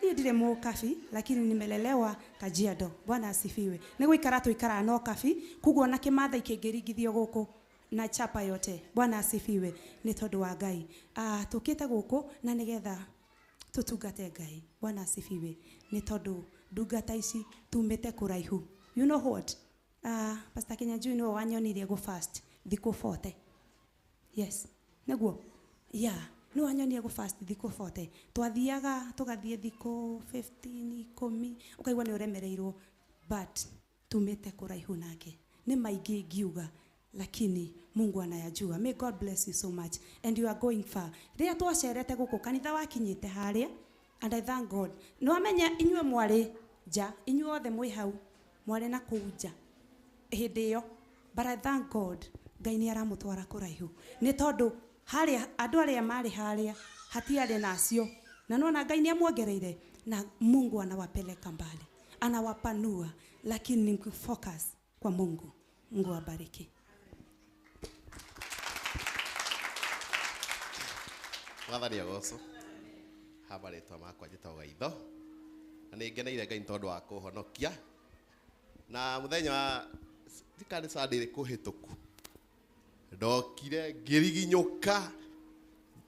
Niĩ ndirĩ mũkabi, lakini nimelelewa Kajiado. Bwana asifiwe. Nĩ gũikara tũikaraga no kabi, koguo ona kĩmathai kĩngĩringithio gũkũ na chapa yote. Bwana asifiwe. Nĩ tondũ wa Ngai. Tũkĩte gũkũ na nĩgetha tũtungate Ngai. Bwana asifiwe. Nĩ tondũ ndungata ici tumĩte kũraihu. You know what? Pastor Kinyanjui nĩwe wanyonirie go fast thikũ 40. Yes. Nĩguo? Yeah. Nĩwe wanyonie go fast thikũ 40. Twathiaga tũgathiĩ thikũ 15, 10, ũkaigua nĩ ũremereirwo, but tumĩte kũraihu nake. Nĩ maingĩ ingiuga, lakini Mungu anayajua. May God bless you so much and you are going far. Rĩrĩa twacerete gũkũ kanitha wakinyĩte harĩa, and I thank God. Nĩ wamenya inyuĩ mwarĩ nja, inyuĩ othe mwĩ hau mwarĩ na kũu nja hĩndĩ ĩyo, but I thank God, Ngai nĩ aramũtwara kũraihu, nĩ tondũ harĩa andũ arĩa marĩ harĩa hatiarĩ nacio, na nona Ngai nĩ amuongereire, na Mungu anawapeleka mbali, anawapanua, lakini ni focus kwa Mungu. Mungu awabariki. Mwathani agocwo. Ha marĩtwa makwa njĩtagwo Gaitho, na nĩ ngeneire Ngai nĩ tondũ wa kũhonokia. Na mũthenya wa ndikana nĩ Sunday ĩrĩkũ hĩtũku, ndokire ngĩriginyũka,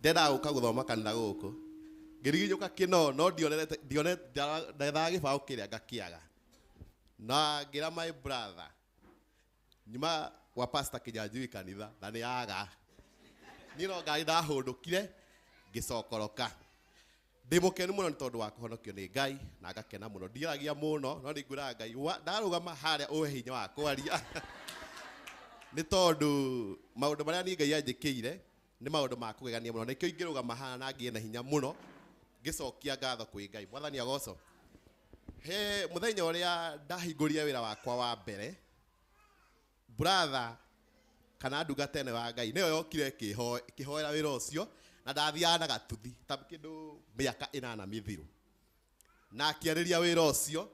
ndendaga gũka gũthoma kanitha gũkũ, ngĩriginyũka kĩno, no ndionerete, ndethaga gĩbaũ kĩrĩa ngakĩaga, na ngĩra my brother nyuma wa Pastor Kinyanjui kanitha, na nĩ aga niĩ no ngari ndahũndũkire ngĩcokoroka. Ndĩ mũkenu mũno nĩ tondũ wa kũhonokio nĩ Ngai, na ngakena mũno. Ndiaragia mũno, no nĩ ngwĩraga Ngai, ndarũgama harĩa ũhe hinya wa kwaria, nĩ tondũ maũndũ marĩa niĩ Ngai anjĩkĩire nĩ maũndũ ma kũgegania mũno. Nĩkĩo ingĩrũgama haha na ngĩe na hinya mũno ngĩcokia ngatho kwĩ Ngai. Mwathani agocwo. He mũthenya ũrĩa ndahingũrire wĩra wakwa wa mbere, brother kana ndungata ĩno ya Ngai nĩyo yokire ĩkĩhoera wĩra ũcio, na ndathiaga na gatuthi ta kĩndũ mĩaka 8 mĩthiru, na akĩarĩria wĩra ũcio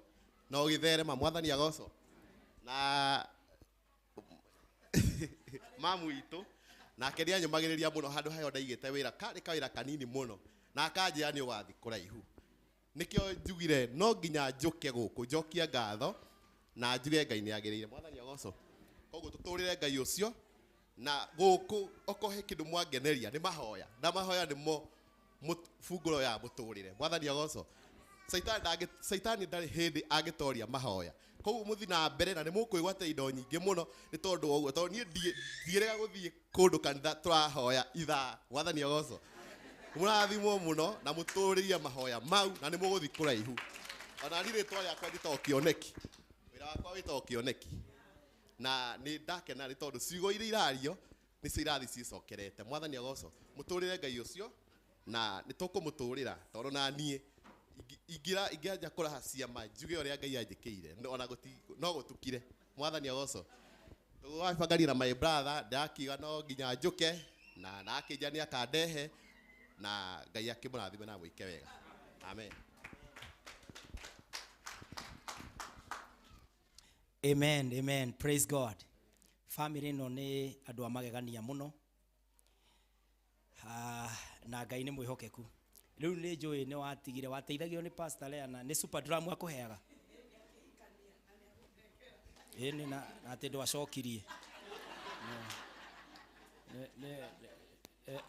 na ũgĩtherema. Mwathani agocwo. Na mamu witũ nake nĩ anyũmagĩrĩria mũno handũ harĩa ndaigĩte wĩra, karĩ kawĩra kanini mũno, na akanjĩra nĩ ũgathiĩ kũraihu. Nĩkĩo njugire no nginya njũke gũkũ njokie ngatho na njuge Ngai nĩ agĩrĩire. Mwathani agocwo. Koguo tũtũrĩre Ngai ũcio, na gũkũ okorwo he kĩndũ mwangeneria nĩ mahoya, na mahoya nĩmo bungũro ya mũtũrĩre. Mwathani agocwo. Caitani ndarĩ hĩndĩ angĩtoria mahoya. Koguo mũthiĩ na mbere na nĩ mũkwĩgwatĩra indo nyingĩ mũno nĩ tondũ wa ũguo, tondũ niĩ ndiĩrĩga gũthiĩ kũndũ kanitha tũrahoya ithaa. Mwathani agocwo. Mũrathimwo mũno na mũtũrĩrie mahoya mau, na nĩ mũgũthiĩ kũraihu. Ona niĩ rĩtwa rĩakwa njĩtagwo Kĩoneki, wĩra wakwa wĩtagwo Kĩoneki, na nĩ ndakena nĩ tondũ ciugo iria irario nĩcio irathiĩ ciĩcokerete. Mwathani agocwo. Mũtũrĩre Ngai ũcio, na nĩ tũkũmũtũrĩra, tondũ na niĩ Ingira ingĩanja kũraha ciama njuge ũrĩa Ngai anjĩkĩire ona no gũtukire. Mwathani agoco. Tũgũbangania na my brother ndakiuga no nginya njũke na nakĩnja nĩ akandehe na Ngai akĩmũrathime na amwĩke wega. Amen. Amen, amen. Praise God. Family ĩno nĩ andũ a magegania mũno. Na Ngai nĩ mwĩhokeku. Rĩu nĩ njũĩ nĩ watigire wateithagio nĩ Pastor Lea na nĩ super drum akũheaga. Ĩni na atĩ ndwacokirie.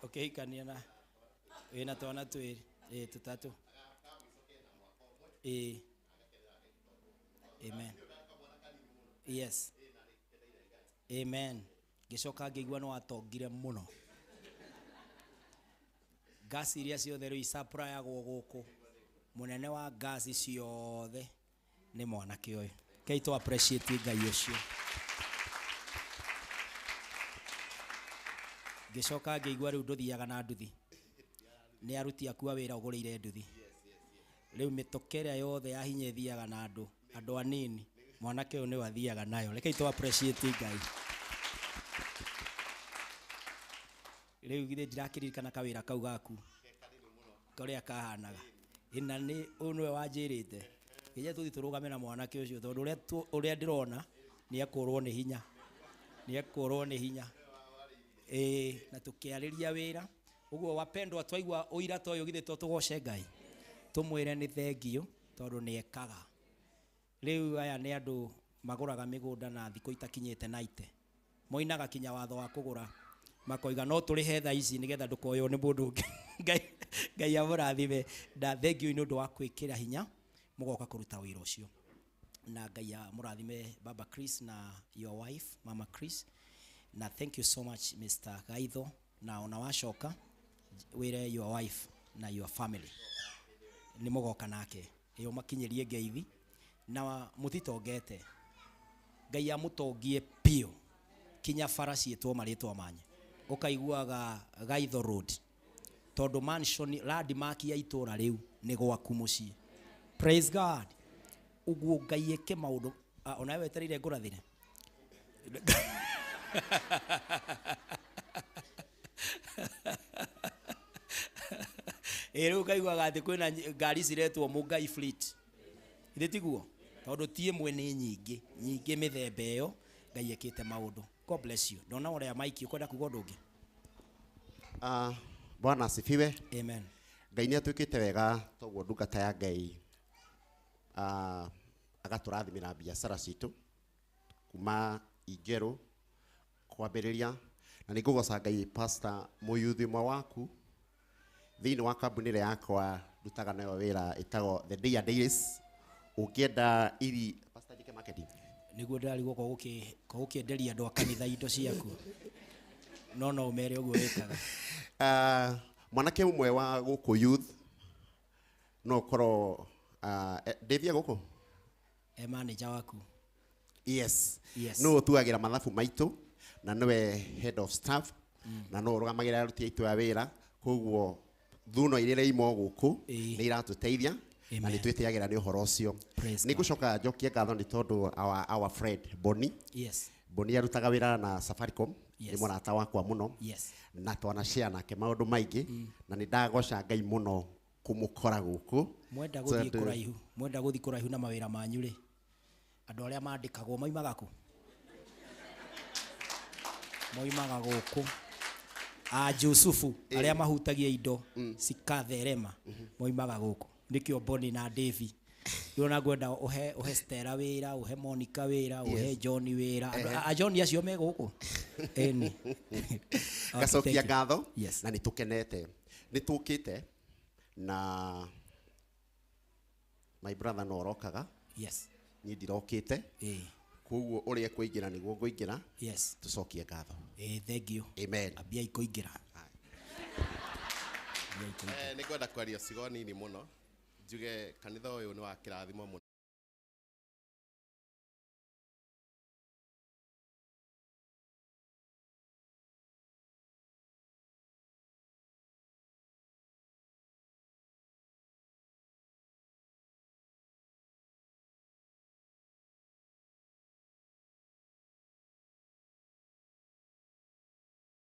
Ũkĩhikania na wĩna twana twĩrĩ, tũtatũ. Amen. Yes. Amen. Ngĩcoka ngĩigua nĩ watongire mũno. Ngasi iria ciothe rĩu isupplyagwo gũkũ, mũnene wa ngasi ciothe nĩ mwanake ũyũ. Kei tũ appreciate Ngai ũcio. Ngĩcoka ngĩigua rĩu ndũthiaga na nduthi. Nĩ aruti aku a wĩra ũgũrĩire nduthi. Rĩu mĩtũka ĩrĩa yothe ya hinya ĩthiaga na andũ, andũ anini, mwanake ũyũ nĩwe athiaga nayo. Rekei tũ appreciate Ngai. Rĩu githĩ ndirakĩririkana kawĩra kau gaku karĩa kahanaga. Ĩna nĩ ũyũ nĩwe wanjĩrĩte. Nginya tũthiĩ tũrũgame na mwanake ũcio tondũ ũrĩa ndĩrona nĩ ekũrwo nĩ hinya. Nĩ ekũrwo nĩ hinya. Na tũkĩarĩria wĩra. Ũguo wapendwa twaigua ũira ta ũyũ githĩ to tũgoce Ngai. Tũmwĩre nĩ thengiũ tondũ nĩ ekaga. Rĩu aya nĩ andũ magũraga mĩgũnda na thikũ itakinyĩte 90. Moinaga kinya watho wa kũgũra. Makoiga no tũrĩhe thaa ici nĩgetha ndũkoywo nĩ mũndũ ũngĩ. Ngai amũrathime. Na thengiũ nĩ ũndũ wa kwĩkĩra hinya mũgoka kũruta wĩra ũcio. Na Ngai amũrathime Baba Chris na your wife Mama Chris. Na thank you so much Mr. Gaitho. Na ona wacoka wĩre your wife na your family. Nĩ mũgoka nake. Ĩyo makinyĩrie ngeithi. Na mũtitongete. Ngai amũtongie biũ. Kinya bara ciĩtwo marĩtwa manyu. Ũkaiguaga Gaitho Road. Tondũ mansion landmark ya itũra rĩu nĩ gwaku mũciĩ. Praise God. Ũguo Ngai eke maũndũ. Ona we wetereire ngũrathire. Rĩu ũkaiguaga atĩ kwĩna ngari ciretwo Mũngai Fleet. Githĩ tiguo? Tondũ ti ĩmwe nĩ nyingĩ, nyingĩ mĩthemba ĩyo Ngai ekĩte maũndũ. God bless you. Ndona ũrĩa Mike ũkwenda kuga ũndũ ũngĩ. Bwana asifiwe. Amen. Ngai nĩ atuĩkĩte wega toguo ndungata ya Ngai. Agatũrathimĩra biacara citũ kuma ingerũ kwambĩrĩria na nĩ ngũgoca Ngai pastor mũyuthi ũmwe waku thĩinĩ wa kambuni ĩrĩa yakwa ndutaga nayo wĩra ĩtagwo The Day and Days. Ũngĩenda iri pastor njĩke marketing nĩguo ndĩrarigwo ko gũkĩenderia andũ a kanitha indo ciaku. No no ũmere ũguo wĩkaga. Mwanake ũmwe wa gũkũ youth no ũkorwo ndĩthia gũkũ e manager waku. Yes. Yes. No ũtuagĩra mathabu maitũ na nĩwe head of staff na no ũrũgamagĩrĩra aruti aitũ a wĩra koguo thuno iria iraimwo gũkũ nĩ iratũteithia na nĩ twĩtĩagĩra nĩ ũhoro ũcio. Nĩ ngũcoka njokie ngatho nĩ tondũ our friend Bonnie. Yes. Bonnie arutaga wĩra na Safaricom. Yes. Nĩ mũrata wakwa mũno. Yes. Na twanashare nake maũndũ maingĩ na nĩ ndagoca Ngai mũno kũmũkora gũkũ. Mwenda gũthiĩ kũraihu, mwenda gũthiĩ kũraihu na mawĩra manyu rĩ. Andũ arĩa mandĩkagwo maumaga kũ? Maumaga gũkũ. A Jusufu arĩa mahutagia indo cikatherema maumaga gũkũ. Nĩkĩo Bonnie na Davy. Ndĩrona ngwenda ũhe Stella wĩra, ũhe Monica wĩra, ũhe John wĩra. A John acio me gũkũ. Ĩni. Ngacokia ngatho Yes. na nĩtũkenete. Nĩtũkĩte na my brother no ũrokaga. Yes. Niĩ ndirokĩte. Koguo ũrĩa ekũingĩra nĩguo ngũingĩra. Yes. Tũcokie ngatho. Thank you. Amen. Ambia ikũingĩra. Nĩ ngwenda kwaria ciugo nini mũno. Njuge kanitha ũyũ nĩ wa kĩrathimo mũno.